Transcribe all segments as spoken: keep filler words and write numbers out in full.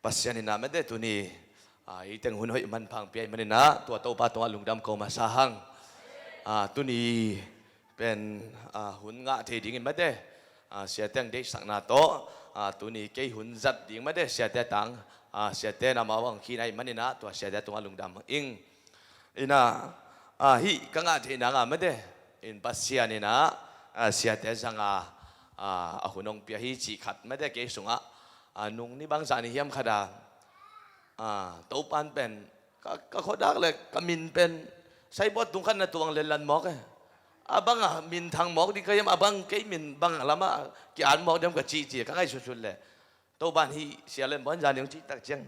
Pasian in ah mate tuni, ah, ei teng hun hoih manpha hong pia ahih manin ah tua Topa tungah lungdam ko masa hang. Ah, tuni pen, ah, hun ngah thei dingin mate, ah, siate hong deihsakna tawh, ah, tuni kei hun zat ding mate siate tang, ah, siate in amau hong khihna ahih manin ah tua siate tungah lungdam ing. Inah, ah, hih ka ngah theihna ngah mate in Pasian inah, ah, siate zanga, ah, a hun hong pia hi cih khat mate kei sungah, ah, nung ni bangzah ni hiam khat a, ah, Topan pen ka, ka khuadak le ka min pen saibawt tung khat na tuang lenlan mawk e. A bang a min thang mawk ding ka hiam, a bang kei min bang lamah ki-an mawk diam ka cih cih ka ngaihsutsut le Topan hih sia len bawn zan ding hong cih tak ciang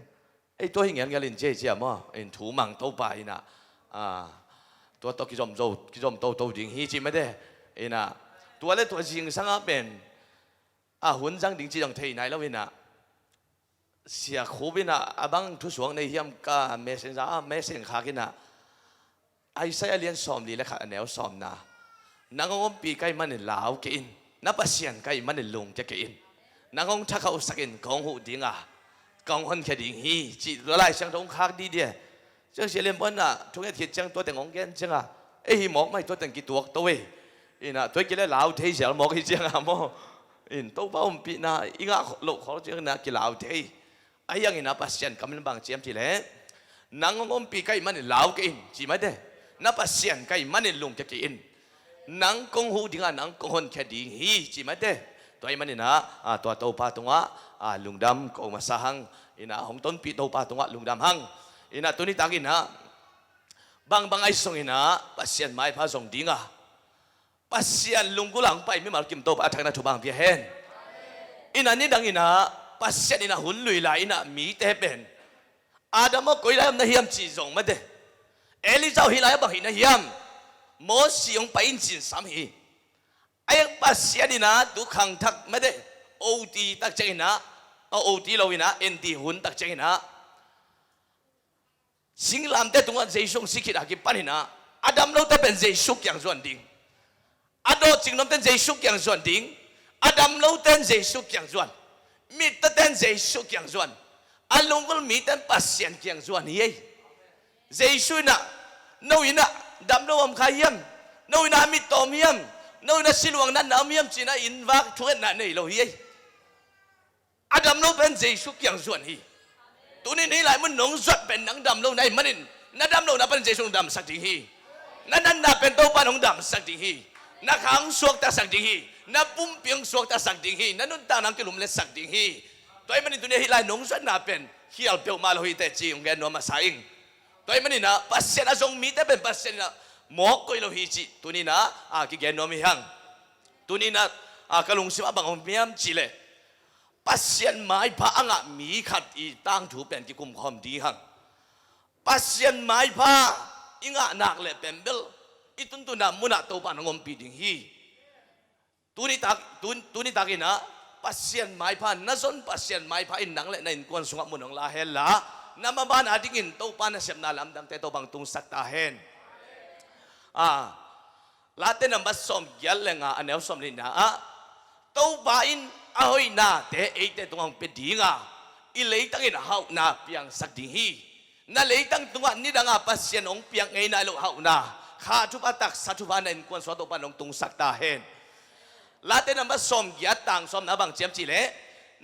ei tua hi ngialngial in cia cia maw in thu mang Topa inah, ah, tua tawh kizom zo, kizom toto ding hi cih mate. Inah tua le tua zingsangah pen, ah, hun zang ding cih zong thei nai lo inah Sia Khup inah a bang thusuak nei hiam ka messenger ah message khak inah Isaiah lian sawmli le khat a neu sawmna. Nang hong ompih ka hih manin lau kei in. Na Pasian ka hih manin lungkia kei in. Nang hong thakhauhsak in ka hong huh ding a ka hong honkhia ding hi cih tua Lai Siangtho hong khak dih dih e. Ciang sia lian bawn ah thunget khit ciang tua teng hong gen ciang a ei hi mawk mai tua teng kituak to e. Inah tua kile lau thei zial mawk hi ciang a maw in Topa ompihna i ngah loh khol ciang inah kilau thei. Ahi hangin ah Pasian kam in bang ci hiam cih leh nang hong ompih ka hih manin lau kei in ci mate. Na Pasian ka hih manin lungkia kei in. Nang kong huh ding a nang kong honkhia ding hi ci mate. Tua ahih manin ah, ah, tua Topa tungah, ah, lungdam ko masa hang. Inah hong tonpih Topa tungah lungdam hang. Inah tuni tak inah bangbang ahi sung inah Pasian maipha zong ding a Pasian lunggulh a hong pai mimal kim Topa a thakna thupha hong pia hen. Inah nidang inah Pasian inah hun lui lai inah mite pen Adam aw koi lai om na hiam cih zong mate. Elijah aw hih lai a bang hih na hiam. Mosi hong pai in cin sam hi. Ahi hang Pasian inah tu khangthak mate oti tak ciang inah, a oti lo inah enti hun tak ciang inah singlamteh tungah Jesu hong si khit a kipan inah a dam lote pen Jesu kiang zuan ding. A dawhcing nuamte in Jesu kiang zuan ding. A dam lote in Jesu kiang zuan. Mittete in Jesu kiang zuan. A lunggulh mite in Pasian kiang zuan hi ei. Jesu inah no inah dam lo om kha hiam? No inah a mittaw om hiam? No inah siluang natna om hiam ci inah inn vak thungetna nei lo hi ei. A dam lo pen Jesu kiang zuan hi. Tuni in hih lai mun nong zuat pen nang dam lo na ahih manin na dam lo na pan Jesu nong damsak ding hi. Na natna pen Topa nong damsak ding hi. Na kha hong suaktasak ding hi. Na pumpi hong suaktasak ding hi. Na nuntakna hong kilumletsak ding hi. Tua ahih manin tuni a hih lai nong zuatna pen khial peuhmah lo hi teh ci hong gen nuam masa ing. Tua ahih manin ah Pasian a zong mite pen Pasian inah mawk koih lo hi cih tuni inah, ah, kigen nuam hi hang. Tuni inah, ah, ka lungsim a bang om hiam cih leh Pasian maipha a ngah mi khat i tangthu pen kikumkhawm ding hang. Pasian maipha i ngah nak leh pen bel i tuntunna munah Topa nong ompih ding hi. Tuni tak, tun, tuni tak inah Pasian maipha na zon Pasian maipha in nang le na innkuan sungah mun hong la hen la na maban a dingin Topa nasepna lamdangte Topa hong tungsak ta hen. Ah, Late nambat sawmgiat le nga a neu sawmlina ah Topa in a hoihnate eite tungah hong pia ding a i leitang in hauhna piangsak ding hi. Na leitang tungah nidang a Pasian hong piak ngeina lo hauhna kha thupha taksa thupha na innkuan sungah Topa in hong tungsak ta hen. Late nambat sawmgiat tang sawmna bang ci hiam cih leh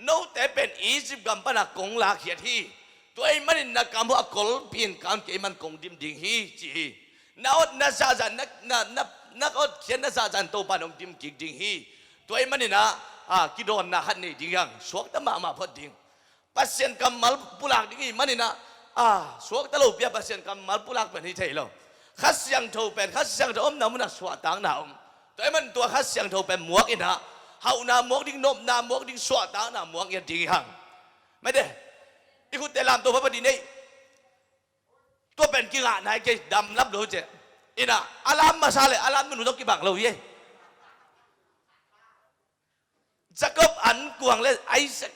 note pen Egypt gam panah kong lakkhiat hi. Tua ahih manin na kam uh a kolpi in kam kei man kong dim ding hi ci hi. Na ot na zahzah na, na, na, na ot khiat na zahzah in Topa in hong dim kik ding hi. Tua ahih manin ah, ah, kidawnna khat nei ding hi hang, suakta mahmah phot ding. Pasian kammal pulak ding ahih manin ah, ah, suakta lopi a Pasian kammal pulak pen hi thei lo. Kha Siangtho pen, Kha Siangtho omna munah suahtakna om. Tua ahih manin tua Kha Siangtho pen muak in ah, hauhna muak ding, nopna muak ding, suahtakna muak ngiat ding hi hang. Mate, i khutte lam Topa pah dih nei. Tua pen kingah nai kei, damlap lo ci. Inah a lam masa le a lam nunu zong kibang lo hi ei. Jacob ankuang le Isaac,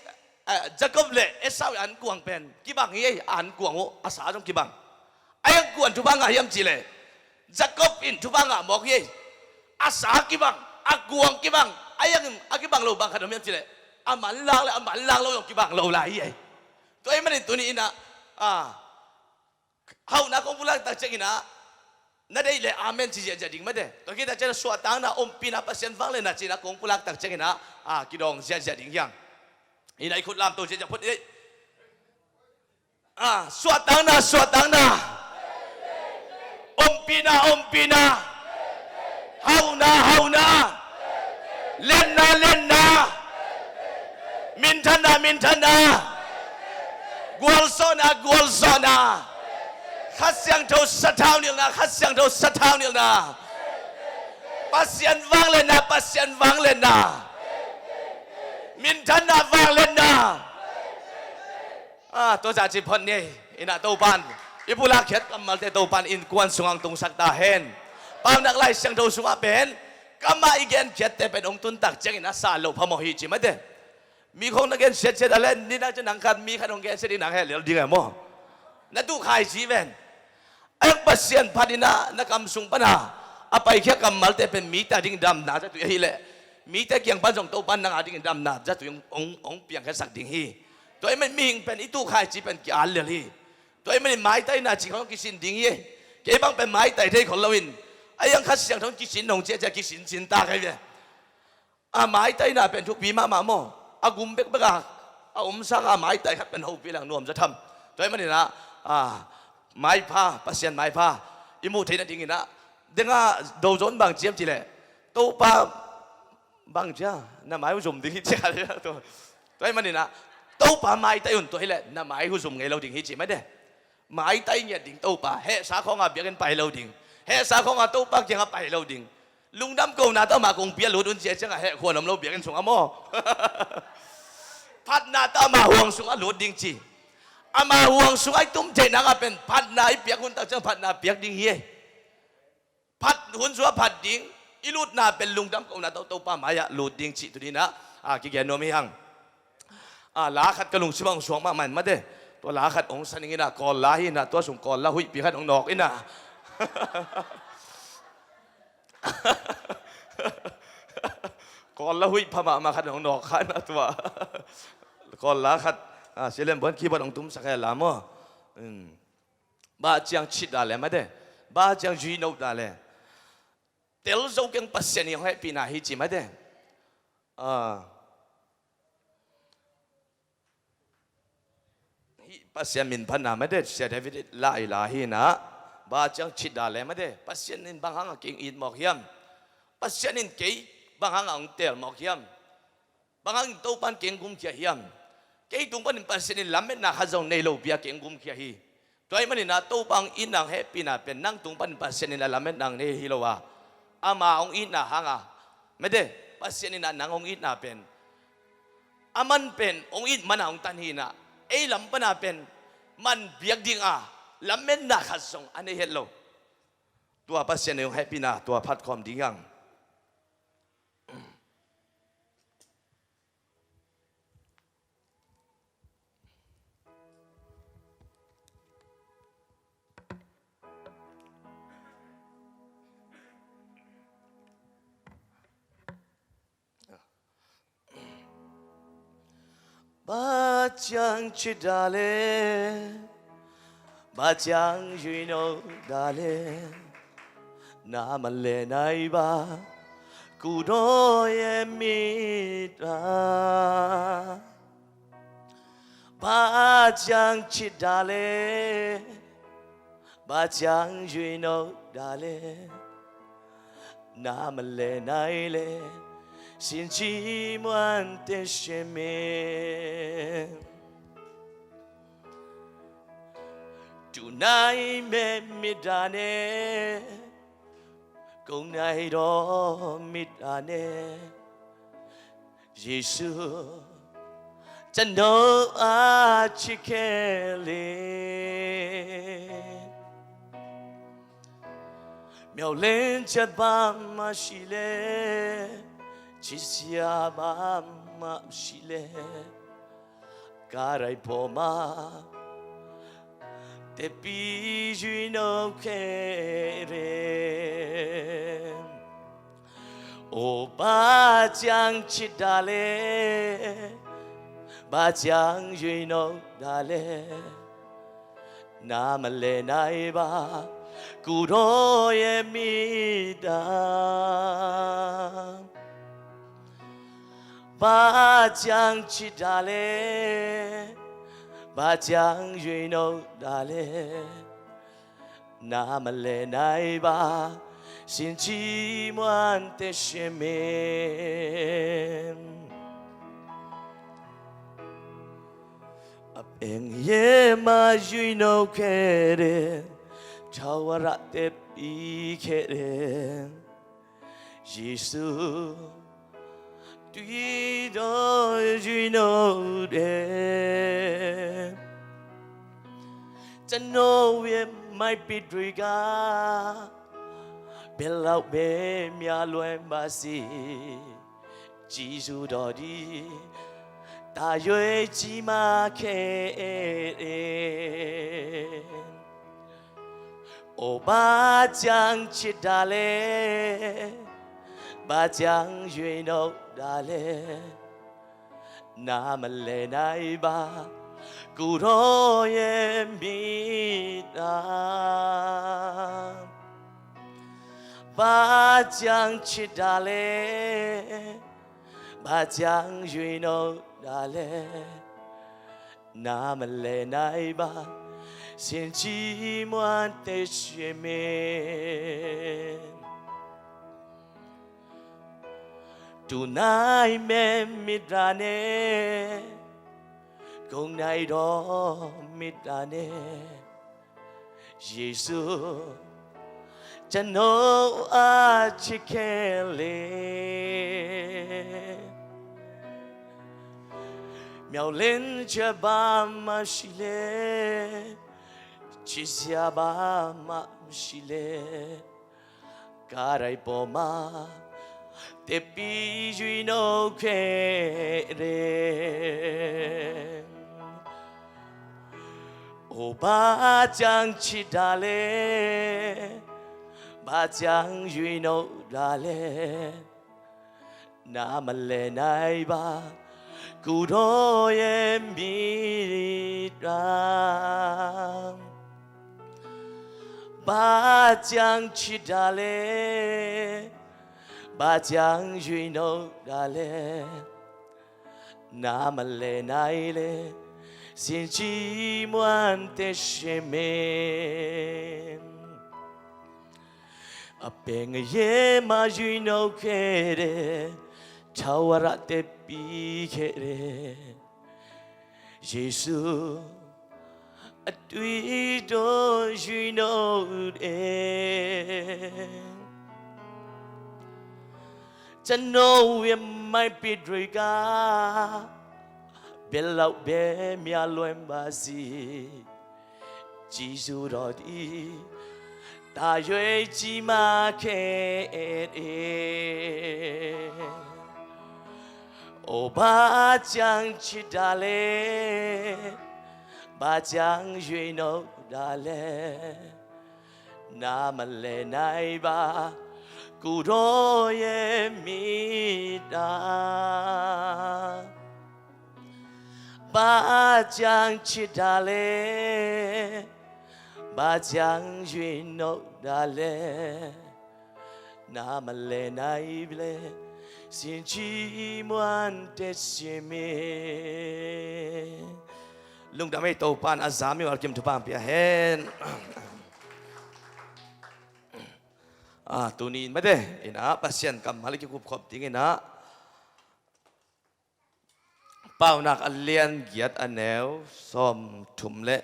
eh, Jacob le Esau ankuang pen kibang hi ei, ankuang uh a sa zong kibang. Ahi hang kuan thupha ngah hiam cih leh Jacob in thupha ngah mawk hi ei. A sa kibang, a kuang kibang. Ahi hang a kibang lo bang khat om hiam cih leh a manlang le a manlang lo zong kibang lo lai hi ei. Tua ahih manin tuni in ah, ah, hauhna kong pulak tak ciangin ah, na deih leh amen ci ziahziah ding mate. Tua khit tak ciangin ah suahtakna, ompihna, Pasian vangliatna ci-in ah kong pulak tak ciangin ah, ah, kidawng ziahziah ding hi hang. In ah i khut lamto ziahziah phot ni. Ah, suahtakna, suahtakna. Ompihna, ompihna. Hauhna, hauhna. Liatna, liatna. Minthanna, minthanna. Gualzawhna, gualzawhna. Kha Siangtho sathau nilhna, Kha Siangtho sathau nilhna. Pasian vangliatna, Pasian vangliatna. Minthanna, vangliatna. Ah, tua zah ci phot ni. In ah Topa'n i pulakkhiat kammalte Topa'n innkuan sungah hong tungsak ta hen. Paunak Lai Siangtho sungah pen, kammal i genkhiatte pen hong tun tak ciangin ah sa loh phamawh hi ci mate. Mi khawng na gensiat ciat a leh, nidang ciang nang khat, mi khat hong gensiat in nang heh lel ding e maw. Na tuh khaici ven. A hang Pasian phat in ah na kam sung pan a paikhia kammalte pen mite ading damna zatui ahih leh, mite kiang pan zong Topa'n nang adingin damna zatui hong, hong, hong piangkhiatsak ding hi. Tua ahih manin mihing pen i tuh khaici pen ki-at lel hi. Tua ahih manin maitaina cih khawng kisin ding hi. Kei bang pen maitai thei khol loin, a hang Kha Siangtho in kisin nong ci a, ci a kisin sin ta kei ve. A maitaina pen thupi mahmah maw. A gum bekbek a, a om sangin a maitai khat pen hopih leng nuam zaw tham. Tua ahih manin ah, ah, maipha, Pasian maipha i muh theih nadingin ah, deng a do zong bang ci hiam cih leh, Topa bang ci a, na mai uh zum ding hi ci a, tua, tua ahih manin ah, Topa maitai un, tua hi leh na mai uh zum ngei lo ding hi ci mate. Maitai ngiat ding Topa, hehsa khawngah biakinn pai lo ding. Hehsa khawngah Topa kiangah pai lo ding. Lungdam kohna tawh amah kongpi ah lut un ci a, ciangah heh khuan om lo biakinn sungah maw. Phatna tawh amah huang sungah lut ding ci. Amah huang sungah i tum theih nangah pen phatna i piak hun tak ciang phatna piak ding hi. Phat hun sungah phat ding, i lutna pen lungdam kohna tawh Topa mai-ah lut ding cih tuni-in ah, ah, kigen nuam hi hang. Ah, la khat ka lungsim ah hong suak mahmah in mate. Tua la khat hong sa ning in ah, Kawl la hi in ah, tua sung Kawl la huihpi khat hong nawk in ah. Kawl la huih pha mahmah khat hong nawk kha in ah tua. Kawl la khat, ah, Sialembuan keyboard hong tumsak hi la maw. Hmm. Bacang cit da le mate. Bacang zui no da le. Tel zo keng Pasian in hong hehpihna hi ci mate. Ah. Hih Pasian minphatna mate, Sia David la i la hi in ah. Bacang cit da le mate. Pasian in bang hangah keng it mawk hiam? Pasian in kei bang hangah hong teel mawk hiam? Bang hangin Topa'n keng gumkhia hiam? Kei tung panin Pasian in lametna khat zong nei lo bia keng gumkhia hi. Tua ahih manin ah Topa hong itna hong hehpihna pen nang tung panin Pasian in a lametna hong nei hi lo a, ama hong itna hanga, mate, Pasian in ah nang hong itna pen, aman pen hong it mana hong tan hi in ah, ei lam pana pen man biak dinga lametna khat zong a nei het lo. Tua Pasian in hong hehpihna tua phat khawm ding hi hang. Bacang cit da le, bacang zui no da le, na man le nai ba, ku no ye mi da. Bacang cit da le, bacang zui no da le, na man le nai le, sin ci muan te she me. Tu nai me mi da ne, kong nai do mi da ne. Jesu, can no a ci khe le. Miau len ciat bam a shi le, ci sia bam a shi le. Ka rai pho ma, te pi zui no khe re. O bacang cit da le, ဘာကြောင့်ရွေးနှုတ်တာလဲ နားမလည်နိုင်ပါ ကိုယ်တော်ရဲ့မိသား ဘာကြောင့်ချစ်တာလဲ ဘာကြောင့်ရွေးနှုတ်တာလဲ နားမလည်နိုင်ပါ ရှင်ကြီးမွန်တဲ့ရှင်မင်း အပင်ရဲ့မှာရွေးနှုတ်ခဲ့တယ် ထာဝရအသက်ပေးခဲ့တယ် ယေရှု တွေ့တော့ရွေးနှုတ်တယ် ကျွန်တော်ရဲ့မိုက်ပိတ်တွေက ဘယ်လောက်ပဲများလွန်ပါစေ ကျေးဇူးတော်သည် သာ၍ကြီးမားခဲ့တယ်။ အို ဘာကြောင့်ချစ်တာလဲ ဘာကြောင့်ရွေးနှုတ်တာလဲ နားမလည်နိုင်ပါ ကိုယ်တော်ရဲ့မိသား ဘာကြောင့်ချစ်တာလဲ ဘာကြောင့်ရွေးနှုတ်တာလဲ နားမလည်နိုင်ပါ ရှင်ကြီးမွန်တဲ့ရှင်မင်း တူနိုင်မဲ့မေတ္တာနဲ့ ဂုဏ်နိုင်သောမေတ္တာနဲ့ ယေရှု ကျွန်တော်အားချစ်ခဲ့လေ မျှော်လင့်ချက်ဘာမှရှိလဲ ချစ်စရာဘာမှမရှိလဲ ကားတိုင်းပေါ်မှာ တစ်ပြီးရွေးနှုတ်ခဲ့တယ်။ အို ဘာကြောင့်ချစ်တာလဲ ဘာကြောင့်ရွေးနှုတ်တာလဲ နားမလည်နိုင်ပါ ကိုယ်တော်ရဲ့မိသား ဘာကြောင့်ချစ်တာလဲ ဘာကြောင့်ရွေးနှုတ်တာလဲ နားမလည်နိုင်လေ ရှင်ကြီးမွန်တဲ့ရှင်မင်း အပင်ငရဲမှာရွေးနှုတ်ခဲ့တယ် ထာဝရအသက်ပေးခဲ့တယ် ယေရှု အသွေးတော်ရွေးနှုတ်တယ် ကျွန်တော်ရဲ့မိုက်ပိတ်တွေက ဘယ်လောက်ပဲများလွန်ပါစေ ကျေးဇူးတော်သည် သာ၍ကြီးမားခဲ့တယ်။ အို ဘာကြောင့်ချစ်တာလဲ ဘာကြောင့်ရွေးနှုတ်တာလဲ နားမလည်နိုင်ပါ ကိုယ်တော်ရဲ့မိသား ဘာကြောင့်ချစ်တာလဲ ဘာကြောင့်ရွေးနှုတ်တာလဲ နားမလည်နိုင်လေ ရှင်ကြီးမွန်တဲ့ရှင်မင်း lungdam ei. Topa in a zami a kim thupha hong pia hen. Ah, tuni in mate in ah Pasian kammal a kikupkhop dingin ah Paunak a lian giat a neu sawmthum le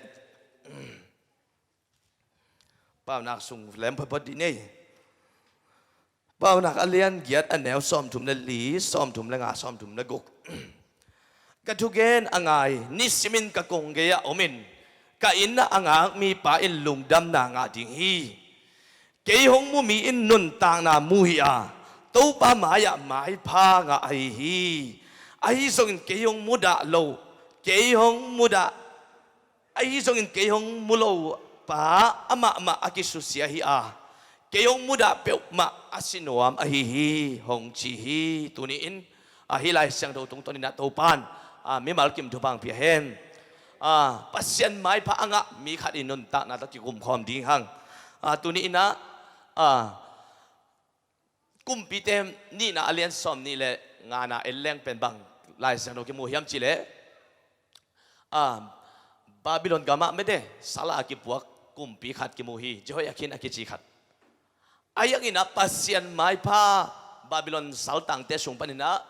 Paunak sung lem photphot dih ni. Paunak a lian giat a neu sawmthum le li, sawmthum le nga, sawmthum le guk. Ka thugen a ngai, nisimin ka kong gei-ah omin, ka inn-ah a ngak mipa in lungdamna ngah ding hi. Kei hong mu mi in nuntakna mu hi-a, Topa mai-ah maipha ngah ahi hi. Ahi zongin kei hong mudah lo, kei hong mudah Ahi zongin kei hong mu lo pa amahmah a kisusia hi-a, kei hong mudah peuhmah a sinuam ahi hi, hong ci hi. Tuni-in ahi Lai Siangtho tungtawnin ah Topa in a, mimal kim thupha hong pia hen. A, Pasian maipha a ngah mi khat i nuntakna tawh kikum khawm ding hang. A, tuni in ah, a, Kumpite nihna a lian sawm nih le ngana en leng pen bang Lai Siangtho kimu hiam cih leh, a, Babylon gamah mete sal a kipuak kumpi khat kimu hi, Jehoiakhin a kici khat. A, a hang in ah Pasian maipha Babylon saltangte sung panin ah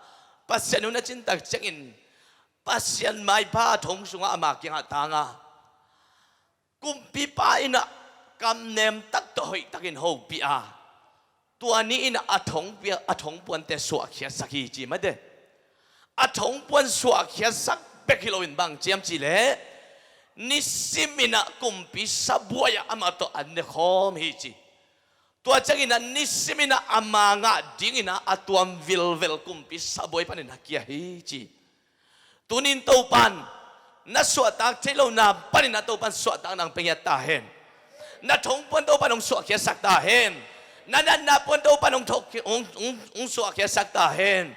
Pasian hun a cin tak ciangin Pasian maipha a thong sungah ama kiangah tang a, kumpipa in ah kamnem tak tawh hoihtakin hopih a, tua ni in ah a thongpia, a thongpuante suahkhiatsak hi ci mate. A thongpuan suahkhiatsak bek hi loin bang ci hiam cih leh, nisim in ah kumpi sabuai ah amah tawh an ne khawm hi ci. Tua ciangin ah nisim in ah ama ngah dingin ah a tuam vilvel kumpi sabuai panin ah kia hi ci. Tuni in Topa'n na suahtak thei lohna panin ah Topa'n suahtakna hong pia ngiat ta hen. Na thongpuan Topa'n hong suahkhiatsak ta hen. Na natna puan Topa'n hong thok, hong, hong, hong suahkhiatsak ta hen.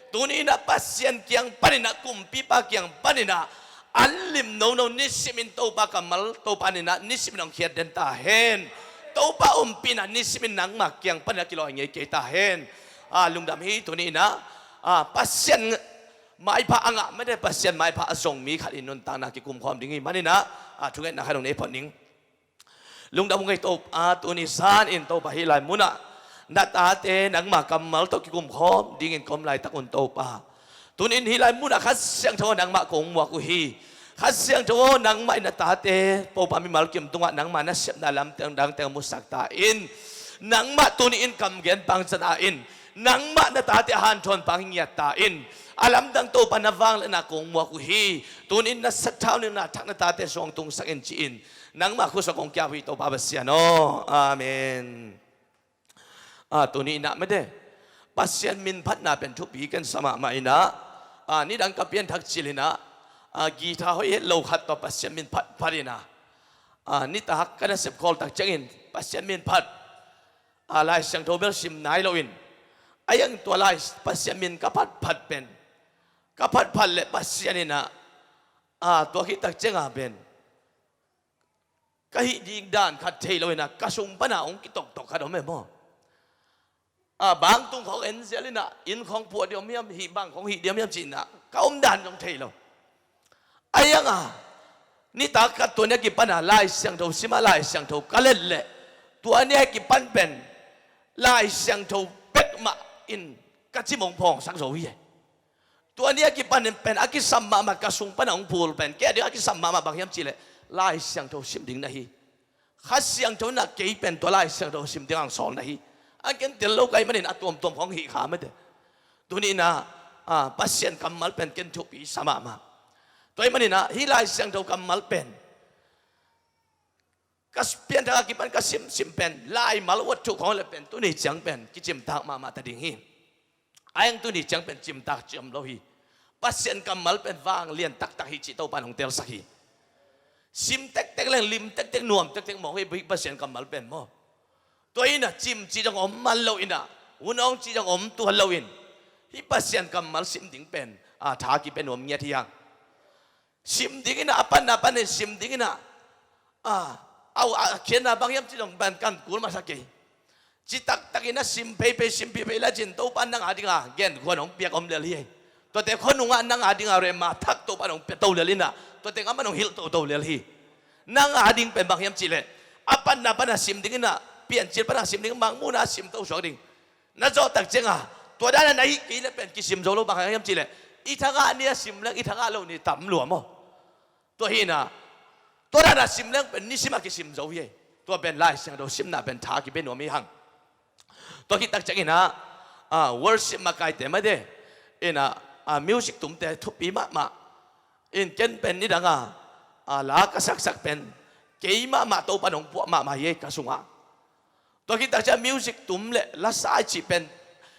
Tuni in ah Pasian kiang panin ah, kumpipa kiang panin ah an lim nono, nisim in Topa kammal, Topa in ah nisim in hong khiat den ta hen. Topa ompihna nisim in nangma kiang panin ah kilawh ngei kei ta hen. A, lungdam hi. Tuni in ah, a, Pasian maipha a ngah mate, Pasian maipha a zong mi khat i nuntakna kikum khawm ding hi manin ah, a, thungetna khat hong nei phot ning. Lungdam hong ei Topa, tuni zan in Topa hih lai munah na tate nangma kammal tawh kikum khawm dingin ka om laitak un Topa, tuni in hih lai munah Kha Siangtho aw, nangmah kong muak uh hi. Kha Siangtho aw, nangmah in na tate Topa mimal kim tungah nangma na sepna lamdang dangte musak ta in. Nangmah tuni in kam gen pang za ta in. Nangmah na tate a hanthawn pang hi ngiat ta in. A lamdang Topa na vangliatna kong muak uh hi. Tuni in na sathau nihna thak na tate sungah tungsak in ci-in nangmah khutsung kong kiap uh hi Topa Pasian aw. Amen. A, tuni in ah mate, Pasian min phatna pen thupi ken sa mahmah in ah, a, nidang ka pianthak cil in ah, a, guitar hoih het lo khat tawh Pasian min phat phat in ah, a, nitak ka nasep khawl tak ciangin Pasian min phat, a, Lai Siangtho bel sim nai loin, a, a hang tua Lai Pasian min ka phat phat pen, ka phat phat leh Pasian in ah, a, tua khit tak ciang a pen ka hih ding dan khat thei lo in ah ka sung pan a hong kitoktok khat om e maw? A, bang tung khawng en zial in ah inn khawng puah diam hiam, hih bang khawng hih diam hiam ci in ah ka om dan zong thei lo. A, a hang a, nitak khat tua ni a kipan a Lai Siangtho sim a Lai Siangtho ka let leh, tua ni a kipan pen Lai Siangtho bek mah in ka cim hong phawngsak zo hi e. Tua ni a kipan in pen a kisam mahmah ka sung pan a hong phul pen, kei a ding a kisam mahmah bang hiam cih leh Lai Siangtho sim ding na hi. Kha Siangtho in ah kei pen tua Lai Siangtho sim ding a hong sawl na hi. A ken tel lo ka hih manin a tuamtuam khawng hih kha mate. Tuni in ah, a, Pasian kammal pen ken thupi sa mahmah. Tua ahih manin ah hih Lai Siangtho kammal pen ka pianthak a kipan ka simsim pen laimal uat thuh khawng leh pen tuni ciang pen kicimtak mahmah ta ding hi. A, a hang tuni ciang pen cimtak ci om lo hi. Pasian kammal pen vanglian taktak hi cih Topa in hong telsak hi. Sim tektek leng lim tektek, nuam tektek mawk hi Pasian kammal pen maw? Tua in ah cim cih zong om man lo in ah, hun awng cih zong om tuan lo in, hih Pasian kammal sim ding pen, a, tha kipia nuam ngiat hi hang. Sim ding in ah, a panna panin sim ding in ah, a, a, a khiatna bang hiam cih zong pen kan kul masa kei. Ci taktak in ah sim pheiphei, sim pheiphei la cin Topa in nang a ding a genkhuan hong piak om lel hi. Tuate khua nungah nang a ding a rema thak Topa in hong pia to lel in ah, tua teng amah in hong hilh toto lel hi. Nang a ding pen bang hiam cih leh, a panna pan a sim ding in ah, Piancil pan a sim ding, Mangmuhna a sim to suak ding. Na zawh tak ciang a, tua dan a na hih kei leh pen kisim zo lo, bang hang hiam cih leh i thangah ni a sim leng i thangah lo ni tam lua maw? Tua hi in ah, tua dan a sim leng pen nisim a kisim zo hi. Tua pen Lai Siangtho simna pen tha kipia nuam hi hang. Tua khit tak ciang in ah, a, worship makaite mate in ah, a, music tumte thupi mahmah in, ken pen nidang a, a, la ka saksak pen kei mahmah Topa in hong puah mahmah hi ka sungah. Tua khit tak ciang music tum leh la sa i cih pen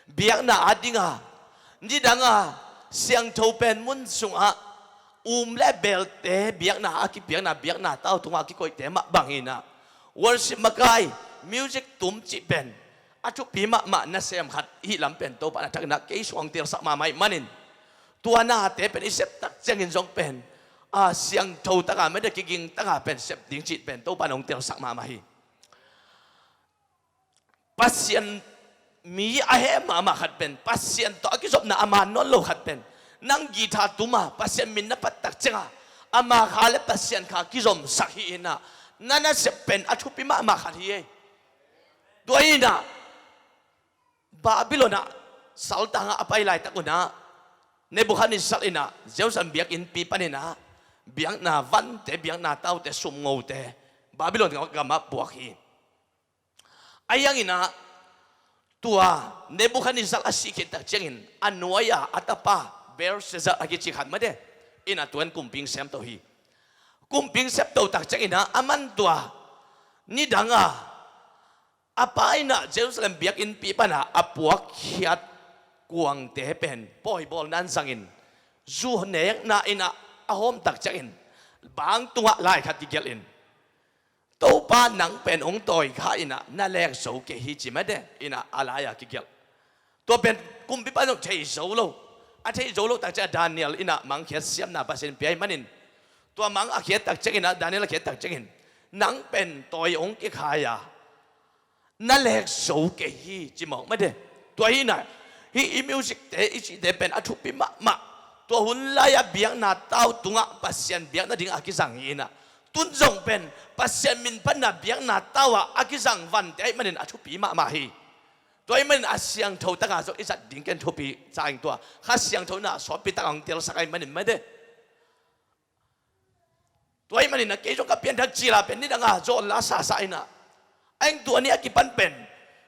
biakna a ding a, nidang a siangtho pen mun sungah um leh belte biakna a kipiakna, biakna tau tungah a kikoihte mah bang hi in ah, worship makai, music tum cih pen a thupi mahmah nasem khat hih lam pen Topa in a thak in ah kei sungah hong telsak mahmah ahih manin, Tua nate pen i sep tak ciangin zong pen, a, siangtho taka, mede kiging taka pen sep ding cih pen Topa in hong telsak mahmah hi. Pasian mi a he mahmah khat pen, Pasian tawh a kizopna a man nawn lo khat pen, nang guitar tuma Pasian min na pat tak cianga ama kha le Pasian kha kizomsak hi inah, na nasep pen a thupi mahmah khat hi ei. Tua inah Babylon ah saltangah a pai laitak unah Nebuchadnezzar inah Jerusalem biakinnpi paninah biakna vante, biakna taute, sumngote Babylon gamah puak hi. A hianginah tua Nebuchadnezzar a sih khit tak ciangin a nuai-a a tapa Belshazzar a kici khat made inah tuan kumpi hong semto hi. Kumpi hong semto tak cianginah a man tua nidanga a pa inah Jerusalem biakinnpi pana a puakkhiat kuangte pen pawi bawl nan zangin zu nekna inah a hawm tak ciangin bang tungah lai khat kigelh in, Topa nang pen hong tawi kha inah na lek zo kei hi ci made inah a lai-a kigelh. Tua pen kumpipa zong thei zo lo. A thei zo lo tak ciangah Daniel inah mangkhiat siamna Pasian pia ahih manin, tua mang a khiat tak cianginah, Daniel a khiat tak ciangin, nang pen tawi hong kikhai a na lek zo kei hi ci mawk made. Tua hi inah hih i musicte i cihte pen a thupi mahmah. Tua hun lai-a biakna tau tungah Pasian biak nading a kizang hi inah, tun zong pen Pasian min panna biakna tau-ah a kizang vante ahih manin a thupi mahmah hi. Tua ahih manin a siangtho taka zong i zat ding ken thupi ca ing, tua Kha Siangtho inah sawtpi taka hong telsak ahih manin made. Tua ahih manin a kei zong ka pianthak cila pen nidanga zawnla sasa inah, a eng tua ni a kipan pen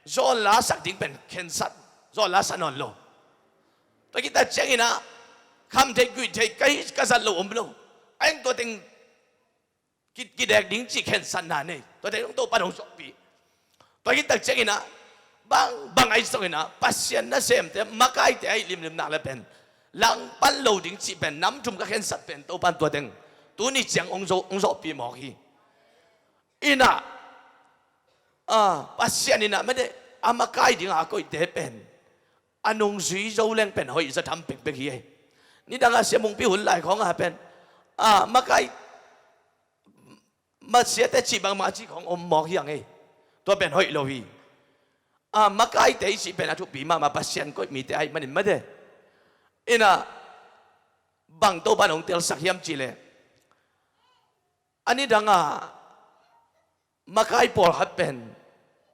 zawnla sak ding pen khensat, zawnla sa nawn lo. Tua khit tak cianginah kham thei guih thei ka hi ka zat lo om lo. A eng tua teng ki- kidek ding cih khensatna nei. Tua teng zong Topa in hong sawtpi. Tua khit tak cianginah bang bang ahi zonginah Pasian nasemte makaite ahi limlim nak le pen langpan lo ding cih pen nam thum ka khensat pen Topa in tua teng tuni ciang hong zo- hong zawhpih mawk hi. Inah, a, Pasian inah mede a makai dinga a koihte pen a nungzui zo leng pen hoih za tham pekpek hi ei. Nidanga Sia Mungpi hun lai khawngah pen, a, makai masiate cih bangmah cih khawng om mawk hi ang ei. Tua pen hoih lo hi. A, makaite i cih pen a thupi mahmah, Pasian koih mite ahih manin made. Inah bang Topa in hong telsak hiam cihleh, a nidanga makai pawlkhat pen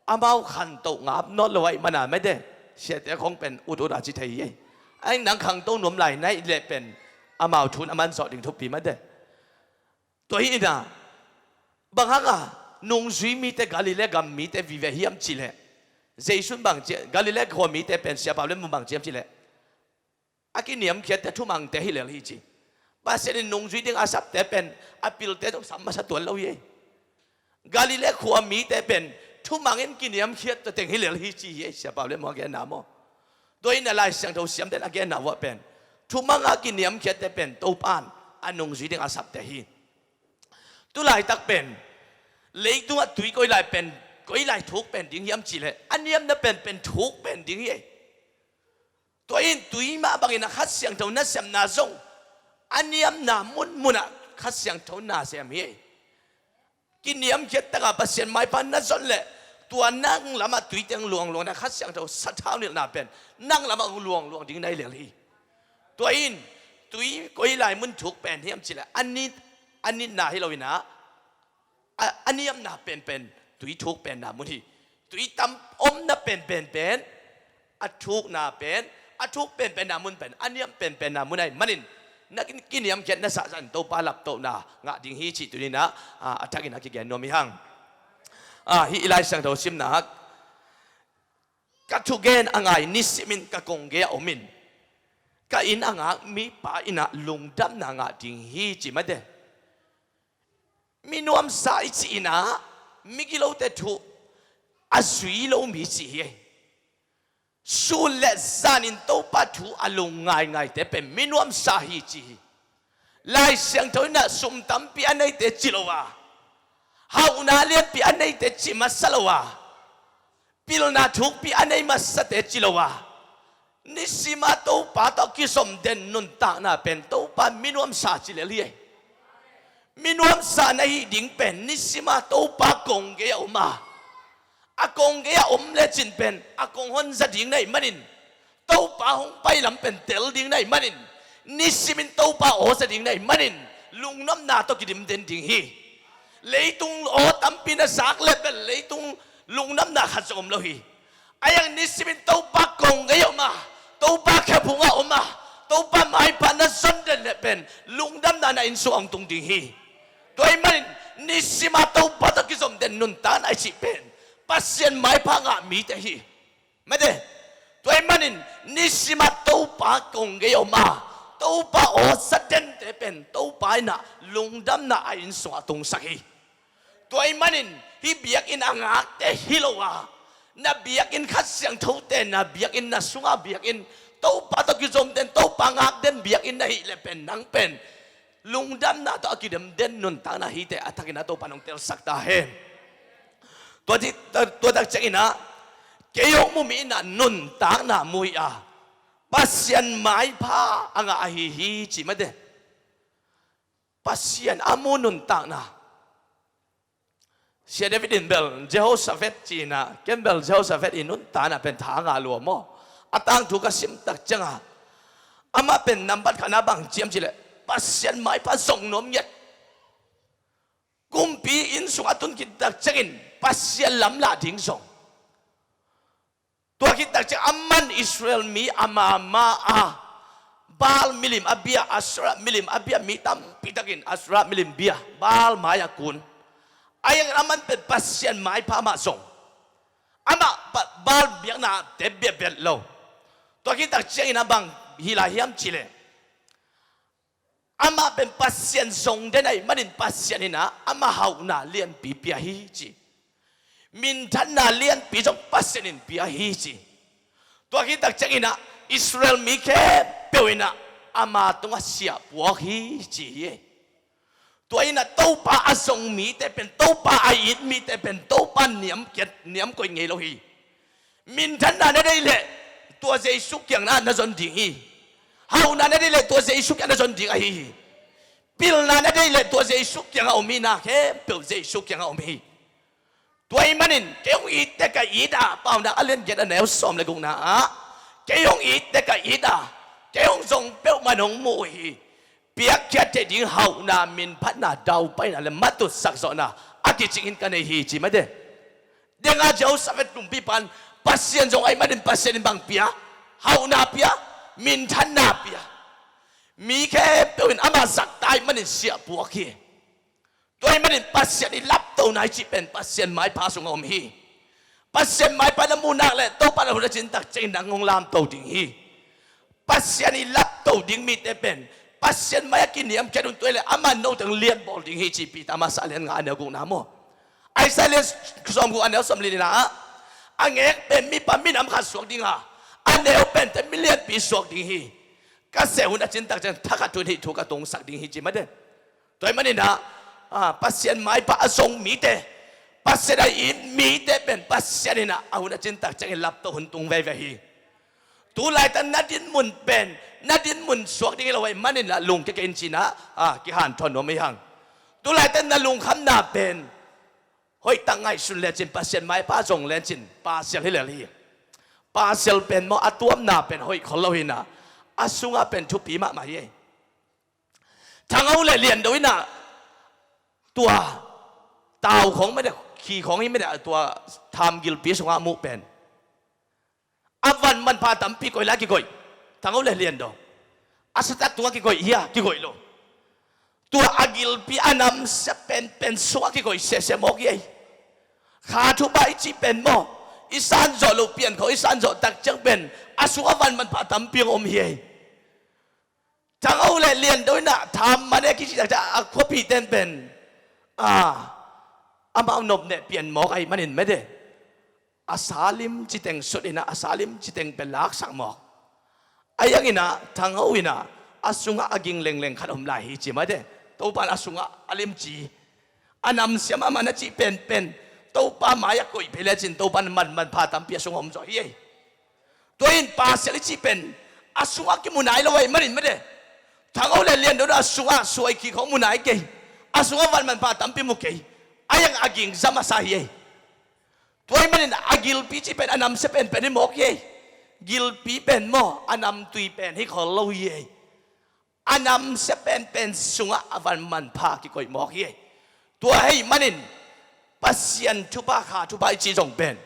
amau khantoh ngap nawn lo ahih mana mede siate khawng pen ut ut a ci thei hi ei. A eng nang khangto nuam lai na hih leh pen amau thu in a man zawh ding thupi made. Tua hi inah, bang hanga nungzui mite, Galilee gam mite vive hiam cihleh, Jesu in bang ci, Galilee khua mite pen Sia Paulo in bang ci hiam cihleh, a kiniamkhiatte thumangte hi lel hi ci. Pasian in nungzui ding a sapte pen a pilte zong sam masa tuan lo hi ei. Galilee khua mite pen thumang in kiniamkhiat tua teng hi lel hi ci hi ei, Sia Paulo in maw a genna maw. Tua inah Lai Siangtho siamte in a genna uah pen thumanga kiniamkhiatte pen Topa in a nungzui ding a sapte hi. Tulaitak pen leitungah tui koi lai pen, koi lai thuk pen ding hiam cihleh, a niamna penpen thuk pen ding hi ei. Tua in tui mah bangin a Kha Siangtho nasepna zong a niamna munmunah Kha Siangtho nasem hi ei. Kiniamkhiat taka Pasian maipha na zon leh tua nang lamah tui teng luangluang na, Kha Siangtho sathau nilhna pen nang lamah hong luangluang ding na hi lel hi. Tua in tui koi lai mun thuk pen hiam cihleh, a nit, a nitna hi lo inah, a, a niamna penpen tui thuk penna mun hi. Tui tam omna penpen pen a thukna pen, a thuk penpenna mun pen a niam penpenna mun ahih manin na kin- kiniamkhiat na sahzah in Topa laptohna ngah ding hi cih tuninah, a, a thakin a kigen nuam hi hang. A, hih i Lai Siangtho simna, ka thugen a ngai nisimin ka kong gei-ah omin ka inn a ngak mipa inah lungdamna ngah ding hi ci mate. Mi nuamsa i cih inah migilote thu a zui lo mi cih hi. Sun le zanin Topa thu a lung ngaingaite pen mi nuamsa hi ci hi. Lai Siangtho inah sum tampi a neite ci lo a, hauhna lianpi a neite ci masa lo a, pilna thukpi a nei masate ci lo a, Nisima Topa tawh kizom den nuntakna pen Topa minuamsa ci lel hi. Minuamsa na hih ding pen nisima Topa kong gei a om a, a kong gei a om lecin pen a kong honza ding na hih manin, Topa hong pai lam pen tel ding na hih manin, nisimin Topa awza ding na hih manin, lungnuamna tawh kidim den ding hi. Leitung aw tampi na zak le pen leitung lungnuamna khat zong om lo hi. Ahi hang nisimin Topa kong gei om a, Topa khephung a om a, Topa maipha na zon den le pen lungdamna na inn sungah hong tung ding hi. Tua ahih manin nisima Topa tawh kizom den nuntakna i cih pen Pasian maipha ngah mite hi. Mate, tua ahih manin nisima Topa kong gei om a, Topa awza dente pen Topa in ah lungdamna a inn sungah tungsak hi. Tua ahih manin hih biakinn a ngakte hi lo a, na biakinn Kha Siangthote na biakinn, na sunga biakinn, Topa tawh kizom den, Topa ngak den biakinn na hih le pen nang pen lungdamna tawh a kidem den nuntakna hite a thakin a Topa nong telsak ta hen. Tua, tua tak ciangin ah kei hong mu mi in ah nuntakna mu hi a, Pasian maipha a ngah ahi hi ci mate. Pasian a mu nuntakna. Sia David in bel Jehoshaphat ci-in ah, ken bel Jehoshaphat i nuntakna pen tha a ngah lua maw? A tangthu ka sim tak ciangin amah pen nambat khatna bang ci hiam cih leh Pasian maipha zong nuam ngiat. Kumpi inn sungah a tun khit tak ciangin Pasian lamlah ding zong. Tua khit tak ciang aman Israel mi a mama a Baal milim a bia, Asherah milim a bia mi tampi takin Asherah milim bia, Baal mai-ah kun. Ahi hangin aman pen Pasian maipha mah zong, amah Baal biaknate bia bet lo. Tua khit tak ciangin a bang hi lai hiam cih leh, amah pen Pasian zong den ahih manin Pasian in ah amah hauhna lianpi pia hi ci. Minthanna lianpi zong Pasian in pia hi ci. Tua khit tak ciangin ah Israel mi khempeuh in ah ama tungah siah puak hi ci hi. Tua in ah Topa a zong mite pen, Topa a it mite pen Topa niamkiat, niamkoih ngei lo hi. Minthanna na deih leh tua Jesu kiangah na zon ding hi. Hauhna na deih leh tua Jesu kiangah na zon ding ahi hi. Pilna na deih leh tua Jesu kiangah om hi, na khempeuh Jesu kiangah om hi. Tua ahih manin kei hong it teh ka it a, Paunak a lian giat a neu sawm le gukna ah, kei hong it teh ka it a, kei hong zong peuhmah nong mu uh hi. Piakkhiat theih ding hauhna, minphatna, daupaina le matutsak zawhna a kicing in ka nei hi ci mate. Dengah Jehoshaphat kumpipa'n Pasian zong ahih manin Pasian in bang pia? Hauhna pia, minthanna pia. Mi khempeuh in amah zahtak ahih manin siah puak hi. Tua ahih manin Pasian i laptona i cih pen Pasian maipha sungah om hi. Pasian maipha na muh nak leh Topa na hun a cin tak ciangin nang hong lamto ding hi. Pasian i lapto ding mite pen Pasian mai-ah kiniamkhiat un, tua hi leh amah in note hong lianbawl ding hi ci Peter masa lian nga a neu gukna maw? Isaiah lian sawmguk a neu sawmli lina ah, a ngek pen mipa minam khat suak ding a, a neu pente milianpi suak ding hi. Ka seh hun a cin tak ciang thakhat thu in hih thu ka tungsak ding hi ci mate. Tua ahih manin ah, ah, Pasian maipha a zong mite, Pasian a it mite pen Pasian in ah a hun a cin tak ciangin lapto hun tung veve hi. Tu laitak na dinmun pen na dinmun suak ding hi lo ahih manin ah lungkia kei in ci-in ah, ah, kihanthawn nuam hi hang. Tu laitak na lungkhamna pen hoihtak ngaihsun lecin, Pasian maipha zong lecin, parcel hi lel hi. Parcel pen maw, a tuamna pen hoih khol lo hi-in ah, a sungah pen thupi mahmah hi. Thangho le Liando in ah tua tau khawng mah, khi khawng hi mah, tua tham gilpi sungah a muh pen a van manpha tampi koih lai a kikoih. Thangho le Liando a satak tungah kikoih hia, kikoih lo. Tua a gilpi a namsia penpen sungah kikoih sehseh mawk hi ei. Kha thuba i cih pen maw, i sanzawh loh pian khawng i sanzawh tak ciang pen a sungah van manpha tampi hong om hi ei. Thangho le Liando in ah tham man e kici tak ciang a khuapihte in pen, a, amau nopneh pian mawk ahih manin mate, a sa lim citeng sut in ah a sa lim citeng pen laksak mawk. Ahi hangin ah Thangho in ah a sungah a ging lengleng khat om lai hi ci mate. Topa in a sungah a limci, a namsia mahmah na cih penpen Topa mai-ah koih phei lecin Topa in man manpha tampi a sungah om zaw hi ei. Tua in Pasian i cih pen a sungah kimu nai lo ahih manin mate, thangho le liando a sungah suai kik khong mu nai kei. A sungah van manpha tampi mu kei. A iang a ging zam a sa hi ei. Tua ahih manin a gilpi cih pen a namsia penpen hi mawk hi ei. Gilpi pen maw, a namtui pen hi khol lo hi ei. A namsia penpen sungah a van manpha kikoih mawk hi. Tua ahih manin Pasian thupha, kha thupha i cih zong pen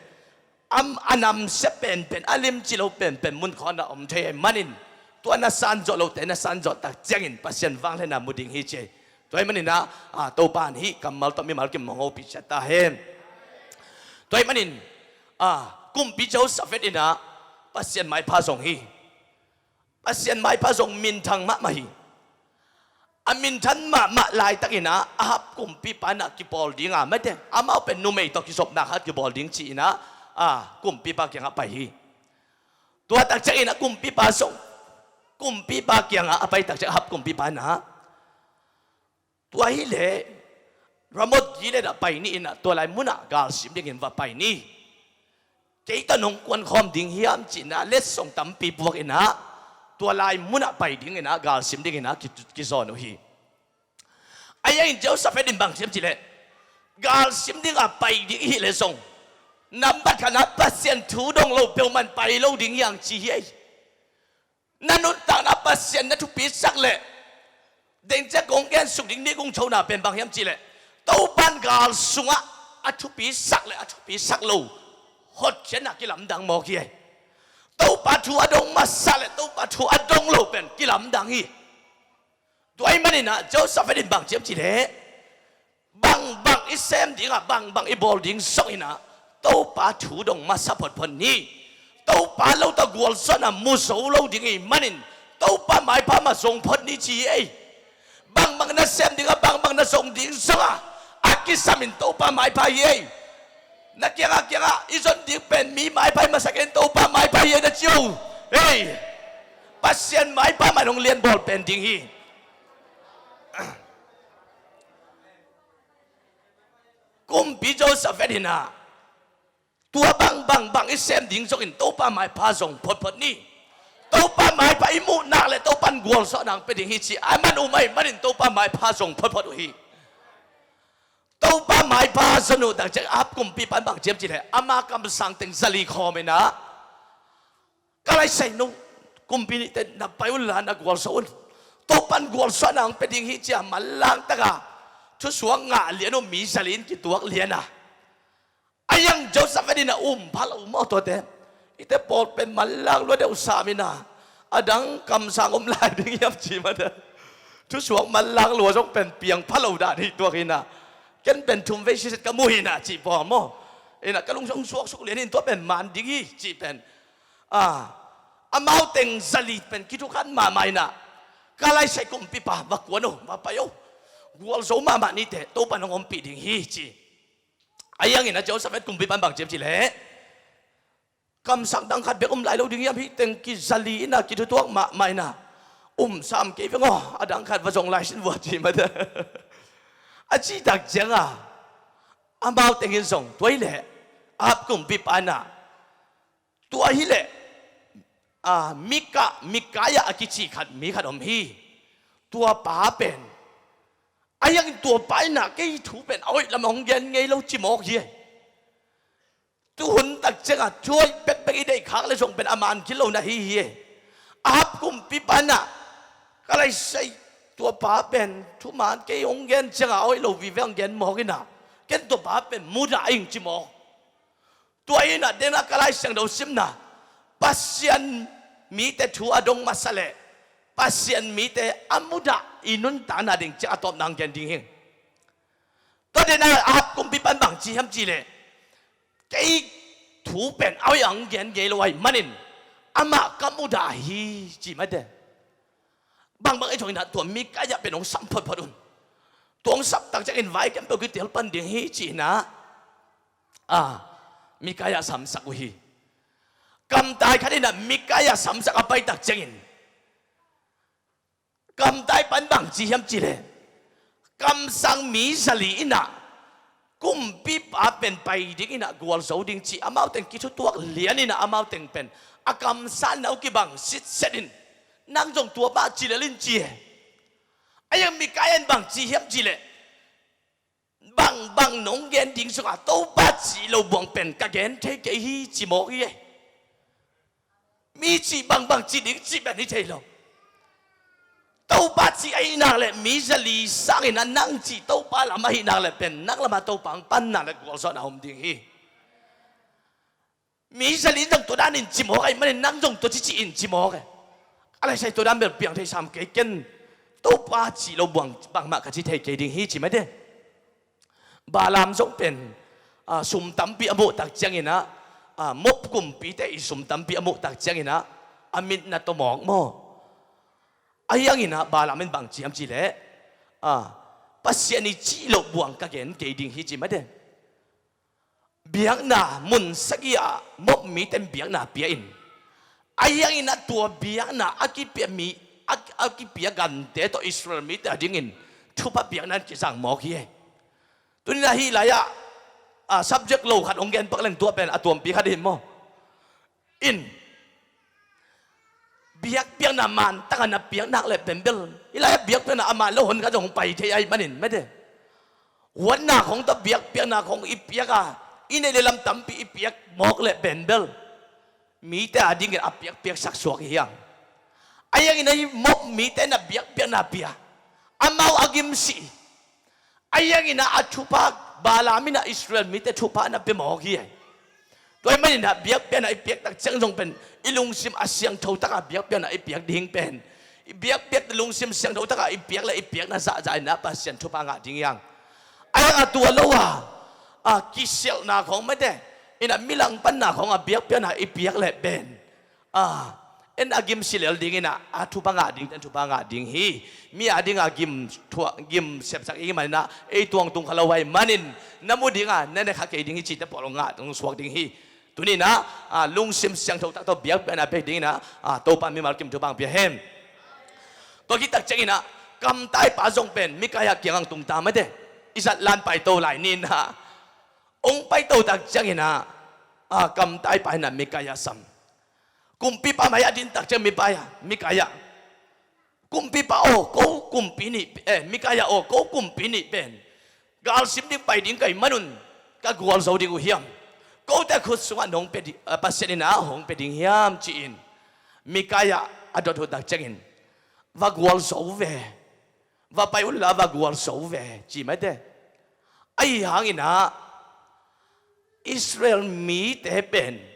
a namsia penpen, a limci lo penpen mun khawng ah om thei ahih manin, tua na sanzawh lote na sanzawh tak ciangin Pasian vangliatna mu ding hi ci. Tua ahih manin ah, Topa in hih kammal tawh mimal kim hong hopih ciat ta hen. Tua ahih manin, ah, Kumpi Jehoshaphat in ah Pasian maipha zong hi. Pasian maipha zong minthang mahmah hi. A minthan mahmah laitakin ah Ahab kumpipa in ah kipawl ding a, mate, amau pen numei tawh kizopna khat kibawl ding ci-in ah, a, kumpipa kiangah pai hi. Tua tak ciangin ah kumpipa zong, kumpipa kiangah a pai tak ciang Ahab kumpipa in ah, tua hileh Ramoth Gilead ah pai ni in ah, tua lai munah galsim dingin va pai ni. Kei tawh nong kuan khawm ding hiam ci-in ah letsong tampi puak in ah, tua lai munah pai dingin ah, galsim dingin ah ki, kizawn uh hi. A iangin Jehoshaphat in bang ci hiam cih leh, galsim dingah pai ding i hih leh zong, nambat khatna Pasian thu dong lo peuhmah in pai lo ding hi hang ci hi ei. Na nuntakna Pasian na thupisak leh, dengcia kong gensuk ding ni kong cihna pen bang hiam cih leh, Topa in gal sungah a thupisak leh a thupisak lo hotkhiatna kilamdang mawk hi ei. Topa thu a dong masa leh Topa thu a dong lo pen kilamdang hi. Tua ahih manin ah Jehoshaphat in bang ci hiam cih leh, bangbang i sem dingah, bangbang i bawl ding zongin ah Topa thu dong masa photphot ni. Topa lo tawh gualzawhna mu zo lo ding ahih manin Topa maipha mah zong phot ni ci hi ei. Bangbang na sem dingah, bangbang na zong ding zongah a kisamin Topa maipha hi ei. Na kiangah, kiangah i zon ding pen mi maipha hi masa kei in, Topa maipha hi ei na ci uh. Ei, Pasian maipha mah in hong lianbawl pen ding hi. Kumpi Jehoshaphat in ah, tua bangbang bang i sem ding zongin Topa maipha zong photphot ni. Topa maipha i muh nak leh Topa in gualzawhna hong pia ding hi ci a man um ahih manin Topa maipha zong photphot uh hi. Topa maipha zon uh tak ciang Ahab kumpipa in bang ci hiam cih leh, ama kamsang teng zali khawm in ah, ka laisai no, kumpi nihte na pai un la, na gualzo un. Topa in gualzawhna hong pia ding hi ci a manlang taka thusuak ngah lian uh, mi zali in kituak lian a. A iang Jehoshaphat in ah um pha lo maw tuate. Eite pawl pen manlang lua deuh sam in ah, a dang kamsang om lai ding hiam ci mah te. Thusuak manlang lua zong pen piang pha lo dan hi tuak in ah, ken pen thumvei siset ka mu hi in ah ci pua maw. In ah ka lungsim suaksuk lian in, tua pen man ding hi ci pen, a, amau teng zali pen kithukhan mahmah in ah, ka laisai kumpipa, va kuan o, va pai o. Gualzo mahmah nite, Topa in hong ompih ding hi ci. A iangin ah Jehoshaphat kumpipa in bang ci hiam cih leh, kamsang dang khat bek om lai lo ding hiam, hih teng kizali in ah kithutuak mahmah in ah, um sam kei veng aw, a dang khat va zong lai sin vua ci mah te. A cih tak ciang a, amau teng in zong, tua hileh Ahab kumpipa in ah, tua hileh, a, Mika, Mikaia a kici khat, mi khat om hi. Tua pa pen, a iangin tua pa in ah kei thu pen a hoih lam hong gen ngei lo ci mawk hi. Tuhun tak ciang a thu hoih bekbek i deih khak leh zong pen a man khin lo na hi hi. Ahab kumpipa in ah, ka laisai, tua pa pen thuman kei hong gen ciang a a hoih lo vive hong gen mawk in ah, ken tua pa pen mudah ing ci mawk. Tua in ah, dena ka Lai Siangtho simna, Pasian mite thu a dong masa leh Pasian mite a mudah i nuntakna ding ciang a tawpna hong gen ding hi. Tua dena Ahab kumpipa in bang ci hiam cih leh, kei thu pen a hoih hong gen ngei lo ahih manin amah ka mudah hi ci mah te. Bangbang i thong in ah tua Mikaia pen hong sam photphot un. Tua hong sam tak ciangin vai khempeuh kitial pan ding hi ci-in ah, a, Mikaia samsak uh hi. Kamtai khat in ah Mikaia samsak a pai tak ciangin, kamtai pa in bang ci hiam cih leh, kamsang mi zali in ah Kumpipa pen pai dingin ah gualzo ding ci, amau teng kithutuak lian in ah amau teng pen a kamsatna uh kibang sitset in, nang zong tua mah ci lel in ci e. A iang Mikaia in bang ci hiam cih leh, bang bang nong gen ding sungah Topa cih lo buang pen ka gen thei kei hi ci mawk hi e. Mi cih bang bang ci ding cih pen hi thei lo. Topa cih ahih nak leh mi zali sangin ah nang cih Topa lam ahih nak leh pen nang lamah Topa hong pan nak leh gualzawhna om ding hi. Mi zali in zong tua dan in ci mawk ahih manin nang zong tua cici in ci mawk e. A laisai tua dan bel piang thei sam kei ken, Topa cih lo buang bangmah ka ci thei kei ding hi ci mah de. Balaam zong pen, ah, sum tampi a muh tak ciangin ah, ah, Moab kumpite i sum tampi a muh tak ciangin ah, a mit na tawh mawk maw. Ahi hangin ah Balaam in bang ci hiam cih leh, ah, Pasian i cih loh buang ka gen kei ding hi ci mah de. Biakna mun sagih ah Moab mite in biakna pia in, ahi hangin ah tua biakna a kipia mi, a, a kipia gante tawh Israel mite a dingin thupha biakna in kizang mawk hi e. Tuni-in ah hih lai-ah, ah, subject lo khat hong gen pak leng tua pen a tuampi khat hi maw. In, biakpiakna man taka na piak nak leh pen bel, hih lai-ah biakpiakna a man lo hon khat zong hong pai thei ahih manin mah de. Huatna khong tawh biakpiakna khong i piak a, i neih le lam tampi i piak mawk leh pen bel, mite a dingin a piakpiaksak suak hi hang. Ahi hangin ah hih Moab mite in a biakpiakna pia, amau a gim si. Ahi hangin ah a thupha, Balaam in ah Israel mite thupha na pia mawk hi e. Tua ahih manin ah biakpiakna i piak tak ciang zong pen i lungsim a siangtho taka biakpiakna i piak ding pen, i biakpiak lungsim siangtho taka i piak leh i piakna zahzah in ah Pasian thupha ngah ding hi hang. Ahi hang a tua lo a, a kisialhna khong mah de, in ah milangpanna khong a biakpiakna i piak leh pen, ah, en a gim si lel dingin ah, a thupha ngah dingte in thupha ngah ding hi. Mi a ding a gim thua, gim sepsak i hih manin ah, ei tuang tung kha lo ahih manin, na mu ding a, na ne kha kei ding hi cihte pawl hong ngah, hong suak ding hi. Tuni-in ah, ah, lungsim siangtho tak tawh biakpiakna pia dingin ah, ah, Topa mimal kim thupha hong pia hen. Tua khit tak ciangin ah, kamtaipa zong pen Mikaia kiangah hong tung ta mah de. I zat lan paito lai ni-in ah, hong paito tak ciangin ah, ah, kamtaipa in ah Mikaia sam. Kumpipa mai-ah a din tak ciang Mikaia, Mikaia, kumpipa aw, ko kumpi nih, eh, Mikaia aw, ko kumpi nih pen galsim ding pai ding ka hih manun ka gualzo ding uh hiam? Kote khut sungah nong pia ding, eh, Pasian in ah hong pia ding hiam ci-in Mikaia a dot uh tak ciangin, va gualzo ve, va pai un la va gualzo ve ci mah de. Ahi hangin ah Israel mite pen